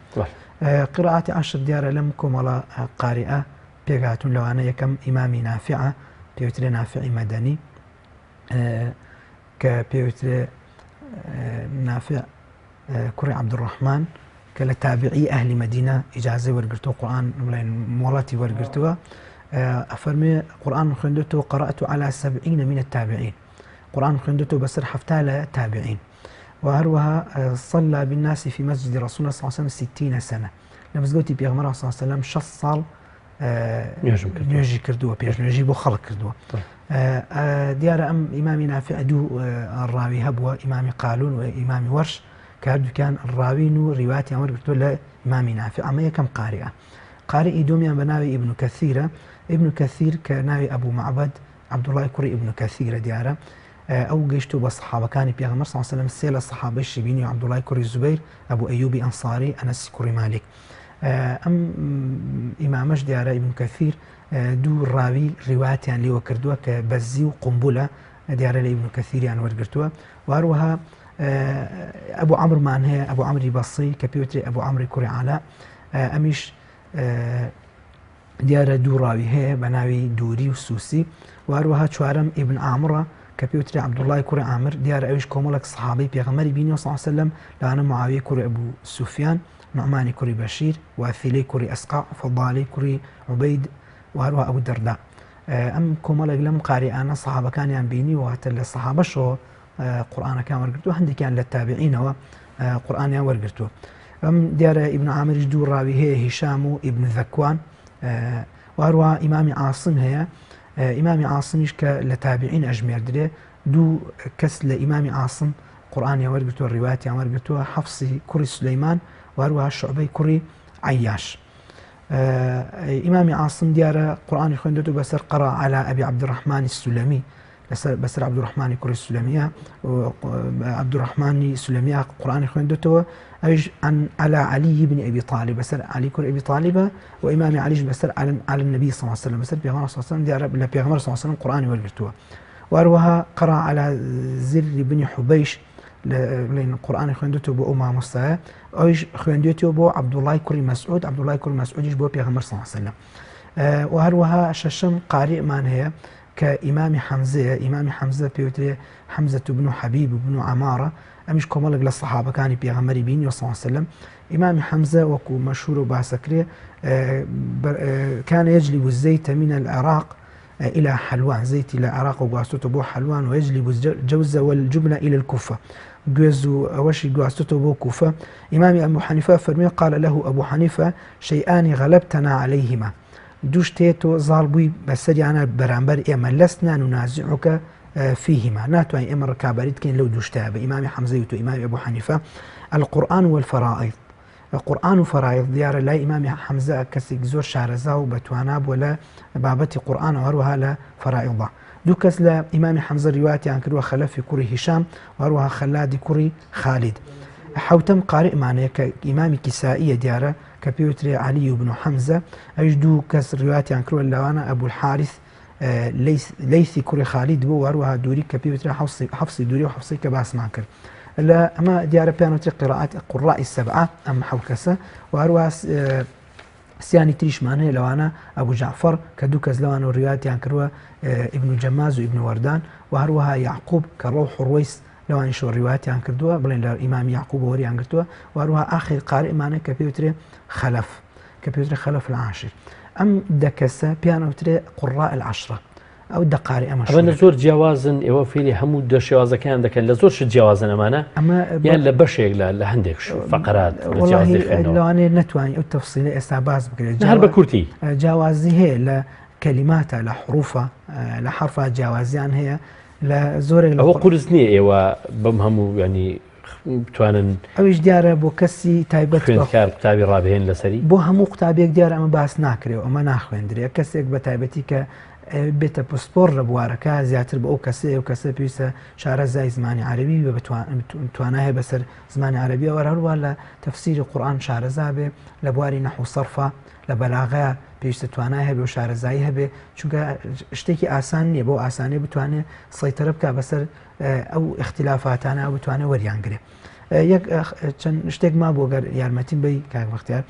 قراءاتی عشر دیارە لەم کۆمەڵە قاریئە پێکهاتوون لەوانە یەکەم ئیمامی نافعە پێوترێ نافعی مەدەنی کە پێوترێ نافع کوڕی عەبدولڕەحمان کە لە تابعی ئەهلی مەدینە ئیجازەی وەرگرتووە قورئان بڵێن مۆڵەتی وەرگرتووە ئەفەرمێ قورئان خوێندوتەوە قرأت على سبعين من التابعين قورئان خوێندوتەوە بەسەر حەفتا لە تابعین و هەروەها صلى بالناس في مسجد رسول الله صلى الله عليه وسلم ستين سنة لە مزگەوتی پێغەمبەر صلى الله عليه وسلم 60 ساڵ نوێژی کردووە پێشنوێژی بۆ خەڵک کردووە دیارە ئەم ئیمامی نافع دوو ڕاوی هەبووە ئیمامی قالون و ئیمامی وەرش کە هەردووکیان ڕاوین و ڕیواتیان وەرگرتووە لە ئیمامی نافع ئەمە یەکەم قاریە قاری دومیان بە ناوی ئیبن کەثیرە ئیبن کەثیر کە ناوی ئەبوو معبد عەبدوڵای کوڕی ئیبن کەثیرە دیارە ئەو گەیشتووە بە سەحابەکانی پێغەمبەر صلی الله علیه و سلم سێ لە سەحابەی شبینی عەبدوڵای کوڕی زوبەیر ئەبوو ئەیوبی ئەنصاری ئەنەسی کوڕی مالیک ئەم ئیمامەش دیارە ئیبن کەثیر دوو ڕاوی ڕیواتیان لێوە کردووە کە بەزی و قومبولە دیارە لە ئیبن کەثیریان وەرگرتووە و هەروەها ئەبوو عەمرمان هەیە ئەبوو عەمری بەسری کە پێوترێ ئەبوو عەمری کوڕی عەلا ئەمیش دیارە دوو ڕاوی هەیە بە ناوی دووری و سوسی و هەروەها چوارەم ئیبن عامڕە کە پێوترێ عەبدوڵای کوڕی عامر دیارە ئەویش کۆمەڵێک سەحابەی پێغەمبەری بینیوە صلی الله علیه وسلم لەوانە معاویەی کوڕی ئەبوو سوفیان نوعمانی کوڕی بەشیر واثیلەی کوڕی ئەسقاع فەضالی کوڕی عوبەید و هەروەها ئەبوو دەرداء ئەم کۆمەڵێک لەم قاریئانە سەحابەکانیان بینی و هەتا لە سەحابەشەوە قورئانەکان وەرگرتووە هەندێکیان لە تابعینەوە قورئانیان وەرگرتووە ئەم دیارە ئیبن عامریش دوو ڕاوی هەیە هیشام و ئیبن ذەکوان و هەروە ئیمامی عاصم هەیە ئیمامی عاصمیش کە لە تابعین ئەژمێردرێ دوو کەس لە ئیمامی عاصم قورئانیان وەرگرتووە ڕیواتیان وەرگرتووە حەفسی کوڕی سولەیمان و هەروەها شعبەی کوڕی عەیاش ئیمامی عاصم دیارە قورئانی خوێندێت بەسەر قەرا عەلا ئەبی عەبدولڕەحمانی سولەمی لەسەر بەسەر عەبدولڕەحمانی کوڕی سولەمیە عەبدولڕەحمانی سولەمیە قورئانی خوێندێتەوە ئەویش عن على علي بن ابي طالب بەسەر علی کوڕی ابي طالبە و ئیمامی علیش بەسەر على النبي صلى الله عليه وسلم بەسەر پێغەمبەر صلى الله عليه وسلم دیارە لە پێغەمبەر صلى الله عليه وسلم قورئانی وەرگرتووە وهەروەها قرا على زر بن حبیش بڵێن قورئانی خوێندێتەوە بۆ ئەو مامۆستایە ئەویش خوێندێتەوە بۆ عەبدوڵای کوڕی مەسعود عەبدوڵای کوڕی مەسعودیش بۆ پێغەمبەر صلی الله علیه وسلم و هەروەها شەشەم قاریمان هەیە کە ئیمامی حەمزەیە ئیمامی حەمزە پێوترێ حەمزە بن حەبیب بن عەمارە ئەمیش کۆمەڵێک لە سەحابەکانی پێغەمبەری بینی صلی الله علیه وسلم ئیمامی حەمزە وەکو مەشهور و باسەکرێ كان يجلب الزيت من العراق إلى حلوان زەیتی لە عێراقەوە گواستۆتەوە بۆ حەلوان و يجلب الجوز والجبن إلى الكوفة. گوێز و ئەوەشی گواستۆتەوە بۆ کوفە. ئیمامی ئەبو حەنیفە فەرمی قال له ابو حنیفە شیئان غلبتنا علیهما دوو شت هەیە تۆ زاڵ بووی بەسەریانە بەرامبەر ئێمە لسنا ننازعک فیهما ناتوانین ئێمە ڕکابەریت بکەین لەو دوو شتە بە ئیمامی حەمزەی وتو ئیمامی ئەبو حەنیفە القرآن والفرائض قورئان و فەرایض دیارە لای ئیمامی حەمزە کەسێک زۆر شارەزا و بەتوانا بووە لە بابەتی قورئان و هەروەها لە فەرایضدا دوو کەس لە ئیمامی حەمزە ریواتیان کردووە خەلەفی کوڕی هیشام و هەروەها خەلادی کوڕی خالید حوتەم قارئمانەیە کە ئیمامی کیسائیە دیارە کە پێوترێ عەلی بن حەمزە ئەویش دوو کەس ریواتیان کردووە لەوانە ئەبولحاریث لەیسی کوڕی خالید بوو و هەروەها دووری کە پێی وترا حەفسی دووری و حەفسی کە باسمان کرد لە ئەمە دیارە پێیان وترێ قراءات قراء السبعة ئەم حەو کەسە و هەروەها سیانی تریشمان هەیە لەوانە ئەبو جعفەر کە دوو کەس لەوانەوە ڕیواتیان کردووە ئیبن جەماز و ئیبن وەردان و هەروەها یعقوب کە ڕەوح و ڕوەیس لەوانیشەوە ڕیواتیان کردووە بڵێن لە ئیمامی یعقوب وەریان گرتووە و هەروەها ئاخر قارئمانە کە پێی وترێ خەلەف کە پێوترێ خەلەف العاشر ئەم دە کەسە پێیان ئەوترێ قڕاء العشرە ئەو دە قاری ئەمە ئەمە زۆر جیاوازن ئێوە فێری هەموو دە شێوازەکەیان دەکەن لە زۆر شت جیاوازن ئەمانە ئەمە یان لە بەشێک لە لە هەندێک فقرات لەوانەیە نەتوانین ئەو تەفسیلە ئێستا باس بکرێت هەر بە کورتی جیاوازی هەیە لە کەلیماتە لە حروفە لە حرفە جیاوازیان هەیە لە زۆرێک ئەوە قورس نییە ئێوە بەم هەموو ینی بتوانن ئەویش دیارە بۆ کەسی تایبەت خوێندکار قوتابی ڕابهێن لەسەری بۆ هەموو قوتابیەک دیارە ئەمە باس ناکرێ و ئەمە ناخوێندرێ کەسێک بە تایبەتی کە بێتە پسپۆر لە بوارەکە زیاتر بۆ ئەو کەسەیە و کەسە پێویستە شارەزای زمانی عەرەبی بێ توانای هەیە بەسەر زمانی عەرەبیەوە هەروە لە تەفسیری قورئان شارەزا بێ لە بواری نەحو سەرفە لە بەلاغە پێویستە توانای هەبێ و شارەزایی هەبێ چونکە شتێکی ئاسان نییە بۆ ئاسانی بتوانێ سەیتەرە بکە بەسەر ئەو ئیختلافاتانە ئەو بتوانێت وەریان گرێ یەک چەند شتێک ما بۆ گەر یارمەتیم بی کاک بەختیار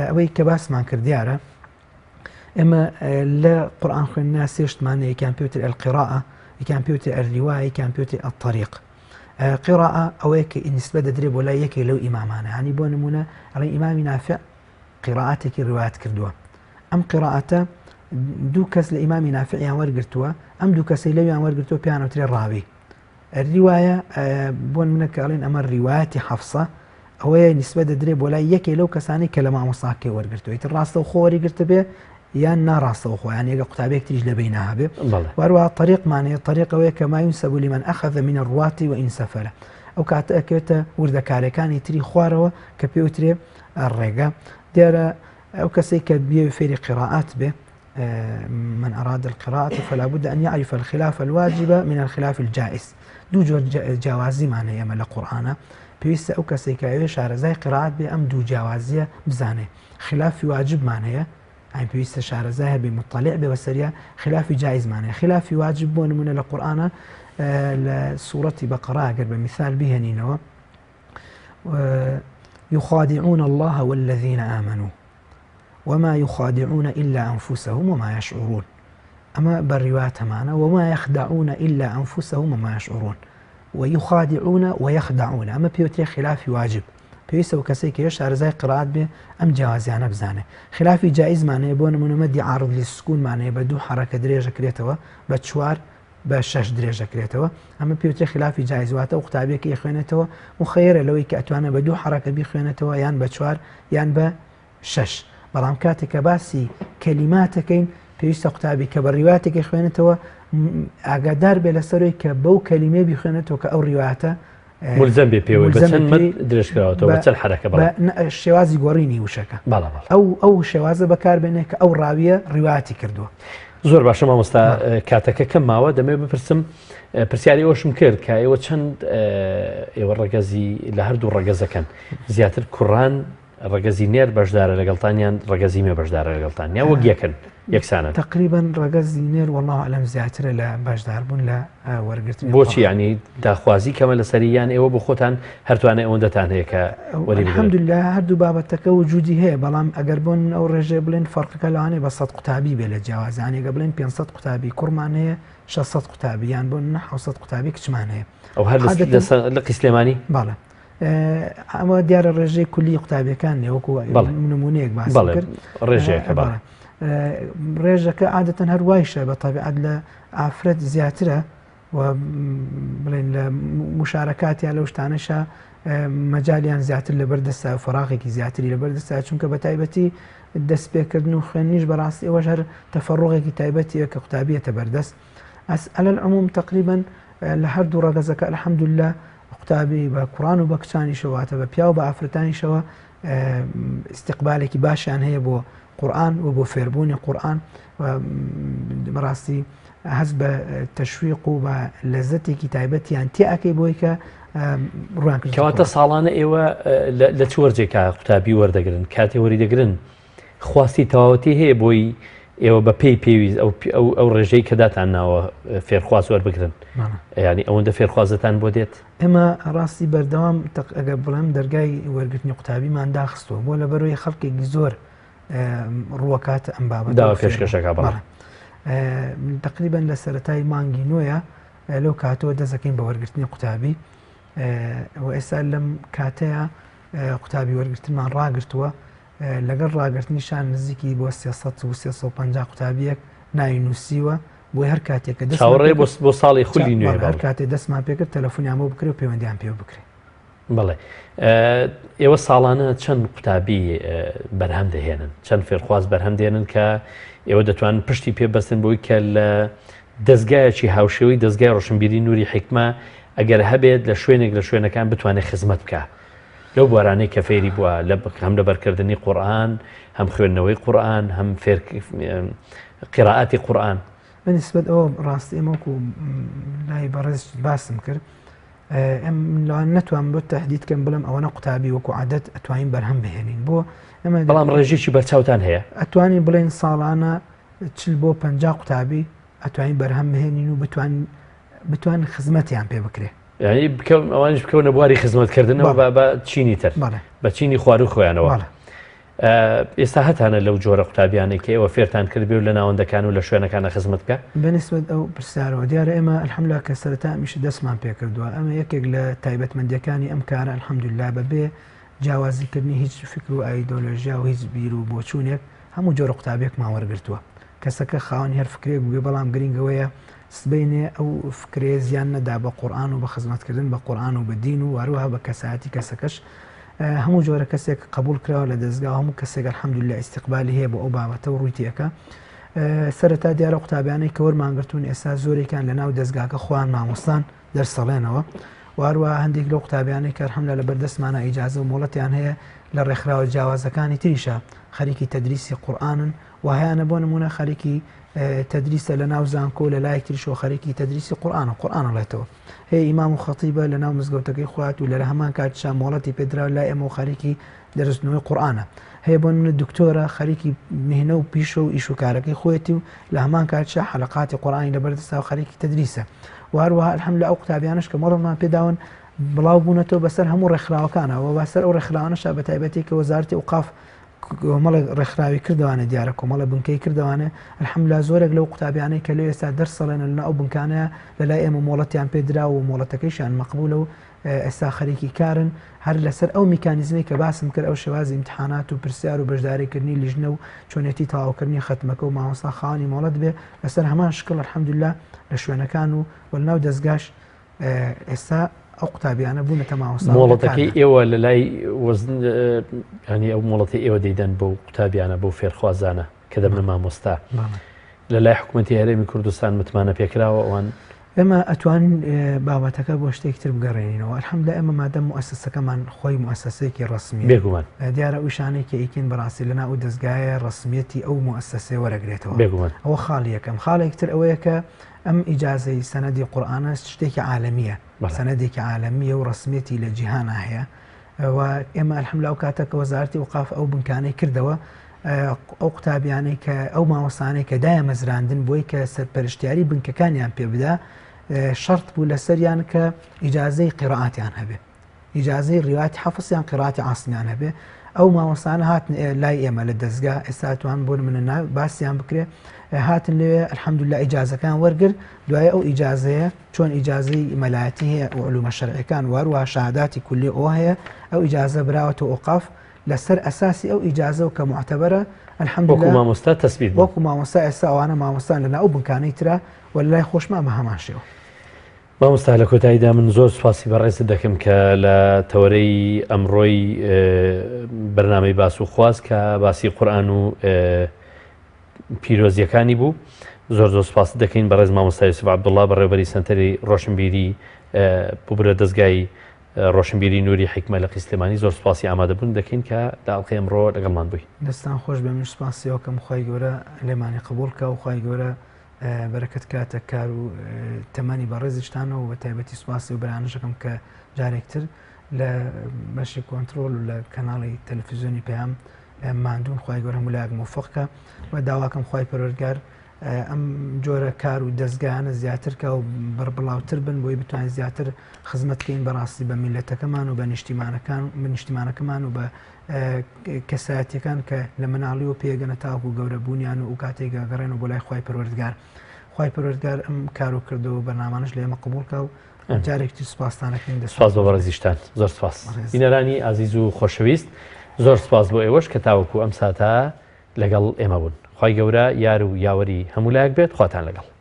ئەوەی کە باسمان کرد دیارە ئێمە لە قورآن خوێندنا سێشتمانە یەکیان پێوتر القراءە یەکیان پێوتر الرواية یەکیان پێوتر الطريق قراءە ئەوەیە کە نیسبە دەدرێ بۆ لای یەکێک لەو ئیمامانە هەنی بۆ نمونە ئەڵێ ئیمامی نافع قیڕائەتێکی ڕیوایەت کردووە ئەم قیڕائەتە دوو کەس لە ئیمامی نافعیان وەرگرتووە ئەم دوو کەسەی لەویان وەرگرتووە پێیان وترێ ڕاوی ریوایە بۆ منە کە ئەڵێن ئەمە ریوایەتی حەفسە ئەوەیە نیسبە دەدرێ بۆ لای یەکێ لەو کەسانی کە لە مامۆساکەی وەرگرتووە ئیتر ڕاستە و خۆ وەریگرتە بێ یان ناڕاستەوە خۆیان یەکە قوتابێک تریش لە بینە هەبێ وەروە طریقمانەیە طریقەوەیە کە ما ينسب لمن أخذ من الرواة وإن سفر ئەو کاتە ئەکەوێتە وردەکارەکانی تری خوارەوە کە پێوترێ ڕێگە دیارە ئەو کەسێک کە بێ فێری قراءات بێ من أراد القراءة فلا بد أن يعرف الخلاف الواجب من الخلاف الجائز دوو جۆر جیاوازیمان هەیە ئێمە لە قورئانە پێویستە ئەو کەسێک کە ئەوێ شارەزای قراءات بێ ئەم دوو جیاوازیە بزانێ خلافی واجبمان هەیە ئەین پێویستە شارەزای هەبێ مطلع بێ بەسەریا خلافی جائزمان هەیە خلافی واجب بۆ نمونە لە قورئانە لە سوڕەتی بەقەرە ئەگەر بە مثال بهێنینەوە يخادعون الله والذين آمنوا وما يخادعون إلا أنفسهم وما يشعرون أما بالرواية معنا وما يخدعون إلا أنفسهم وما يشعرون ويخادعون ويخدعون أما بيوتي خلاف واجب پێویستە و کەسێک کە شارەزای قرات بێ ئەم جیاوازیانە بزانێ خلافی جائزمانەیە بۆ نمونە مەدی عارض للسکونمانەیە بە دوو حرەکە درێژەکرێتەوە بە چوار بە شەش درێژ دەکرێتەوە، ئەمە پێوترێ خلافی جایز واتە ئەو قوتابیە کە ئەیخوێنێتەوە موخەیەرە لەوەی کە ئەتوانێ بە دوو حەڕەکە بیخوێنێتەوە یان بە چوار یان بە شەش بەڵام کاتێک کە باسی کەلیماتەکەین پێویستە قوتابی کە بە ڕیواتێک خوێنێتەوە ئاگادار بێ لەسەرەوەی کە بەو کەلیمەیە بیخوێنێتەوە کە ئەو ڕیواتە ملزم بێ پێوەی بە چەند مەد درێژکراوەتەوە بە چەند حەرەکە بەڵێ شێوازی گۆڕینی وشەکە بەڵێ بەڵێ ئەو ئەو شێوازە بەکاربێنێ کە ئەو ڕاویە ڕیواتی کردووە. زۆر باشە مامۆستا کاتەکە کەم ماوە دەمەوێت بپرسم پرسیاری ئەوشم کرد کە ئێوە چەند ئێوە ڕەگەزی لە هەردوو ڕەگەزەکەن زیاتر کوڕان ڕەگەزی نێر بەشدارە لەگەڵتان یان ڕەگەزی مێ بەشدارە لەگەڵتان یا وەک یەکن یەکسانن؟ تەقریبەن ڕەگەزی نێر واللە اعلم زیاترە لە بەشداربوون لە وەرگرتنی بۆچی یعنی داخوازی کەمە لەسەری یان ئێوە بۆ خۆتان هەرتوانێ ئەوەندەتان هەیە کە وەری بگرن؟ الحمدلله هەردوو بابەتەکە وجودی هەیە بەڵام ئەگەر بۆن ئەو ڕێژەیە بڵێن فەرقەکە لەوانەیە بە 100 قوتابی بێ لە جیاوازی یعنی ئەگەر بڵێن 500 قوتابی کوڕمان هەیە 600 قوتابی یان بۆ نمونە 700 قوتابی کچمان هەیە ئەو هەر لە لقی سلێمانی؟ بەڵێ ئەمە دیارە ڕێژەی کولی قوتابیەکان نیە وەکو نمونەیەک باس کرد ڕێژەیەکە بەڵێ ڕێژەکە عادەتەن هەر وایشە بە تەبیعەت لە ئافرەت زیاترە و و بڵێن لە مشارەکاتیان لەو شتانەشە مەجالیان زیاتر لەبەر دەستا و فەراغێکی زیاتری لەبەر دەستا چونکە بە تایبەتی دەست پێکردن و خوێندنیش بەڕاستی ئەوەش هەر تەفەڕوغێکی تایبەتیە کە قوتابیەتە بەردەست ئەس علی العموم تقریبا لە هەردوو ڕەگەزەکە الحمدلله قوتابی بە کوڕان و بە کچانیشەوە واتە بە پیاو بە ئافرەتانیشەوە ئیستیقبالێکی باشیان هەیە بۆ قورآن و بۆ فێربوونی قورآن بەڕاستی هەست بە تەشویق و بە لەزەتێکی تایبەتیان تێئەکەی بۆی کە ڕوان کرد کەواتە ساڵانە ئێوە لە چ وەرزێکا قوتابی وەردەگرن کاتێ وەری دەگرن خواستی تەواوەتی هەیە بۆی ئێوە بە پێی پێویست ئەو ئەو ڕێژەی کە داتان ناوە فێرخواز وەربگرن ینی ئەوەندە فێرخوازتان بۆ دێت ئێمە ڕاستی بەردەوام ئەگەر بڵێم دەرگای وەرگرتنی قوتابیمان داخستووە بۆ لەبەرەوەی خەڵکێکی زۆر ڕووەکاتە ئەم بابەت داوا پێشکەشەکە بەڵێ تقریبا لە سەرەتای مانگی نوێیە لەو کاتەوە دەزەکەین بە وەرگرتنی قوتابی و ئێستا لەم کاتەیە قوتابی وەرگرتنمان ڕاگرتووە لەگەڵ ڕاگرتنیشان نزیکی بۆ 300 و 350 قوتابیەک ناوی نووسیوە بۆی هەر کاتێک کە چاوەڕێ بۆ ساڵی خولی نوێ هەر کاتێ دەستمان پێکرد تەلەفۆنیان بۆ بکرێ و پەیوەندیان پێ بکرێ. بەڵێ ئێوە ساڵانە چەند قوتابی بەرهەم دەهێنن چەند فێرخواز بەرهەم دێنن کە ئێوە دەتوانن پشتی پێ بەستن بۆی کە لە دەستگایەکی هاوشێوەی دەستگای ڕۆشنبیری نوری حیکمە ئەگەر هەبێت لە شوێنێک لە شوێنەکان بتوانێت خزمەت بکە لەو بوارانەی کە فێری بووە لە هەم لەبەرکردنی قورئان هەم خوێندنەوەی قورئان هەم فێر قیرائەتی قورئان. بە نیسبەت ئەوە ڕاستی ئێمە وەکو لای بەڕێز باسم کرد ئەم لەوان نەتوان بۆ تهدید کەم بڵێم ئەوەنە قوتابی وەکو عادەت ئەتوانین بەرهەم بهێنین بۆ ئەمە بەڵام ڕێژێکی بەرچاوتان هەیە ئەتوانین بڵێن ساڵانە چل بۆ پ قوتابی ئەتوانین بەرهەم بهێنین و بتوان بتوان خزمەتیان پێ بکرێ یعنی بکەون ئەوانیش بکەونە بواری خزمەتکردنەوە بە بە چینی تر بە چینی خواروو خۆیانەوە ئێستا هەتانە لەو جۆرە قوتابیانەی کە ئێوە فێرتان کردبێ و لە ناوەندەکان و لە شوێنەکانە خزمەت بکە؟ بەنیسبەت ئەو پرسیارەوە دیارە ئێمە الحمدللە کە سەرەتا ئەمیشە دەستمان پێکردووە ئەمە یەکێک لە تایبەتمەندیەکانی ئەم کارە الحمدللە بەبێ جیاوازیکردنی هیچ فکر و ئایدۆلۆژیا و هیچ بیر و بۆچوونێک هەموو جۆرە قوتابیەکمان وەرگرتووە کەسەکە خاوەنی هەر فکرێک بووبێ بەڵام گرنگ ئەوەیە سبەینێ ئەو فکرەیە زیان نەدا بە قورئان و بە خزمەتکردن بە قورئان و بە دین و هەروەها بە کەسایەتی کەسەکەش هەموو جۆرە کەسێک قبول کراوە لە دەزگا و هەموو کەسێک الحمدلله ئیستیقبالی هەیە بۆ ئەو بابەتە و ڕووی تێکە سەرەتا دیارە قوتابیانەی کە وەرمانگرتوون ئێستا زۆرێکیان لە ناو دەزگاکە خۆیان مامۆستان دەرسەڵێنەوە واروە هەندێک لەو قوتابیانەی کە الحمدلله لە بەردەستمانە ئیجازە و مۆڵەتیان هەیە لە ڕێکخراوە جیاوازەکانی تریشە خەریکی تەدریسی قورئانن و هەیانە بۆ نمونە خەریکی تەدریسە لە ناو زانکۆ لە لایەک تریشەوە خەریکی تەدریسی قورئانە قورئان ئەڵێتەوە هەیە ئیمام و خەتیبە لە ناو مزگەوتەکەی خۆیات و لە هەمان کاتیشا مۆڵەتی پێدراوە لای ئێمە و خەریکی دەرسنەوەی قورئانە هەیە بۆ نمونە دکتۆرە خەریکی مهنە و پیشە و ئیش و کارەکەی خۆیەتی و لە هەمان کاتیشا حەلەقاتی قورئانی لەبەردەستا و خەریکی تەدریسە و هەروەها الحمدلله ئەو قوتابیانەش کە مۆڵەتمان پێداون بڵاو بوونەتەوە بەسەر هەموو ڕێکخراوەکانەوە بەسەر ئەو ڕێکخراوانەشا بە تایبەتی کە وەزارەتی ئەوقاف کۆمەڵێک ڕێکخراوی کردوانە دیارە کۆمەڵە بنکەی کردوانە الحمدلله زۆرێک لەو قوتابیانەی کە لێ ئێستا دەرسەڵێنە لە ئەو بنکانەیە لە لای ئێمە مۆڵەتیان پێدرا و مۆڵەتەکەیشیان مەقبولە و ئێستا خەریکی کارن هەر لەسەر ئەو میکانیزمەی کە باسم کرد ئەو شێوازی ئیمتحانات و پرسیار و بەشداریکردنی لیژنە و چۆنێتی تەواوکردنی خەتمەکە و مامۆستا خاوەنی مۆڵەت بێ لەسەر هەمان شکڵ الحمدلله لە شوێنەکان و لەناو دەزگاش ئێستا ئەو قوتابیانە بوونەتە مامۆستا مۆڵەتەکەی ئێوە لە لای ینی ئەو مۆڵەتی ئێوە دەیدەن بۆ قوتابیانە بۆ فێرخوازانە کە دەبنە مامۆستا لە لای حکوومەتی هەرێمی کوردستان متمانە پێکراوە ئەوان ئێمە ئەتوانین بابەتەکە بۆ شتێک تر بگەڕێنینەوە الحمدلله ئێمە مادەم موئەسەسەکەمان خۆی موئەسەسەیەکی ڕەسمیە بێگومان دیارە ئەو ئیشانەی کە ئەیکەین بەڕاستی لەناو ئەو دەزگایە ڕەسمیەتی ئەو موئەسەسەیە وەرەگرێتەوە بێگومان ئەوە خاڵی یەکەم خاڵێک تر ئەوەیە کە ئەم ئیجازەی سەنەدی قورئانە شتێکی عالەمیە سەنەدێکی عالەمیە و ڕەسمیەتی لە جیهانا هەیە و ئێمە الحمدلله ئەو کاتە کە وەزارەتی ئەوقاف ئەو بنکانەی کردەوە ئەو قوتابیانەی کە ئەو مامۆستانەی کە دایەمەزراندن بۆی کە سەرپەرشتیاری بنکەکانیان پێ بدا شەرت بوو لەسەریان کە ئیجازەی قیڕاعاتیان هەبێ ئیجازەی ڕیواتی حەفس یان قیڕاعاتی عاسمیان هەبێ ئەو مامۆستانە هاتن لای ئێمە لە دەستگا ئێستا توان بۆ منە باسییان بکرێ هاتن لەوێ الحەمدلله ئیجازەکان وەرگر دوای ئەو ئیجازەیە چۆن ئیجازەی مەلایەتی هەیە و علومە شەرعیەکان و هەروەها شەهاداتی کولی ئەوە هەیە ئەو ئیجازە براوەتە ئۆقاف لەسەر ئەساسی ئەو ئیجازە و کە موعتەبەرە الحمد وەکو مامۆستا تەسبیت بوو وەکو مامۆستا ئێستا ئەوانە مامۆستان لەنا ئەو بنکانەی ترا و لەلای خۆشمان بە هەمان شێوە. مامۆستا لە کۆتاییدا من زۆر سوپاسی بەڕێزت دەکەم کە لە تەوەرەی ئەمڕۆی بەرنامەی باس و خواست کە باسی قورئان و پیرۆزیەکانی بوو زۆر زۆر سپاست دەکەین بەڕێز مامۆستا یوسف عەبدوڵڵا بەڕێوبەری سەنتەری ڕۆشنبیری ببرە دەستگای ڕۆشنبیری نوری حیکمە لقی سلێمانی زۆر سپاسی ئامادەبوون دەکەین کە لە ئەڵقەی ئەمڕۆ لەگەڵمان بووی. دەستان خۆش بێ منیش سپاسی ئەوکەم خوای گەورە لێمانی قبوڵ کا و خوای گەورە بەرەکەت کاتە کار و تەمەنی بەڕێزیشتانەوە بە تایبەتی سپاسی و برانشەکەم کە جارێکتر لە بەشی کۆنتترۆل و لە کەناڵی تەلەفیزیۆنی پەیام ماندوون خوای گەورە هەموو لایەک مۆفق کە و داواکەم خوای پەروەردگار ئەم جۆرە کار و دەستگایانە زیاتر کە و بەربڵاوتر بن بۆی بتوانین زیاتر خزمەت بکەین بەڕاستی بە میلەتەکەمان و بە نیشتیمانەکان بە نیشتیمانەکەمان و بە کەسایەتیەکان کە لە مناڵی و پێگەنە تاوەکو گەورە بوونیان و ئەو کاتێک گەڕێن بۆ لای خوای پەروەردگار خوای پەروەردگار ئەم کار و کردەوە بەرنامانەش لە ئێمە قبوڵ کا و جارێکی تر سوپاستان ئەکەین. دەستتان سوپاس بۆ بەڕێزیشتان. زۆر سوپاس. بینەرانی ئازیز و خۆشەویست زۆر سوپاس بۆ ئێوەش کە تاوەکو ئەم ساتە لەگەڵ ئێمە بوون. خوای گەورە یار و یاوەری هەموو لایەک بێت. خواتان لەگەڵ.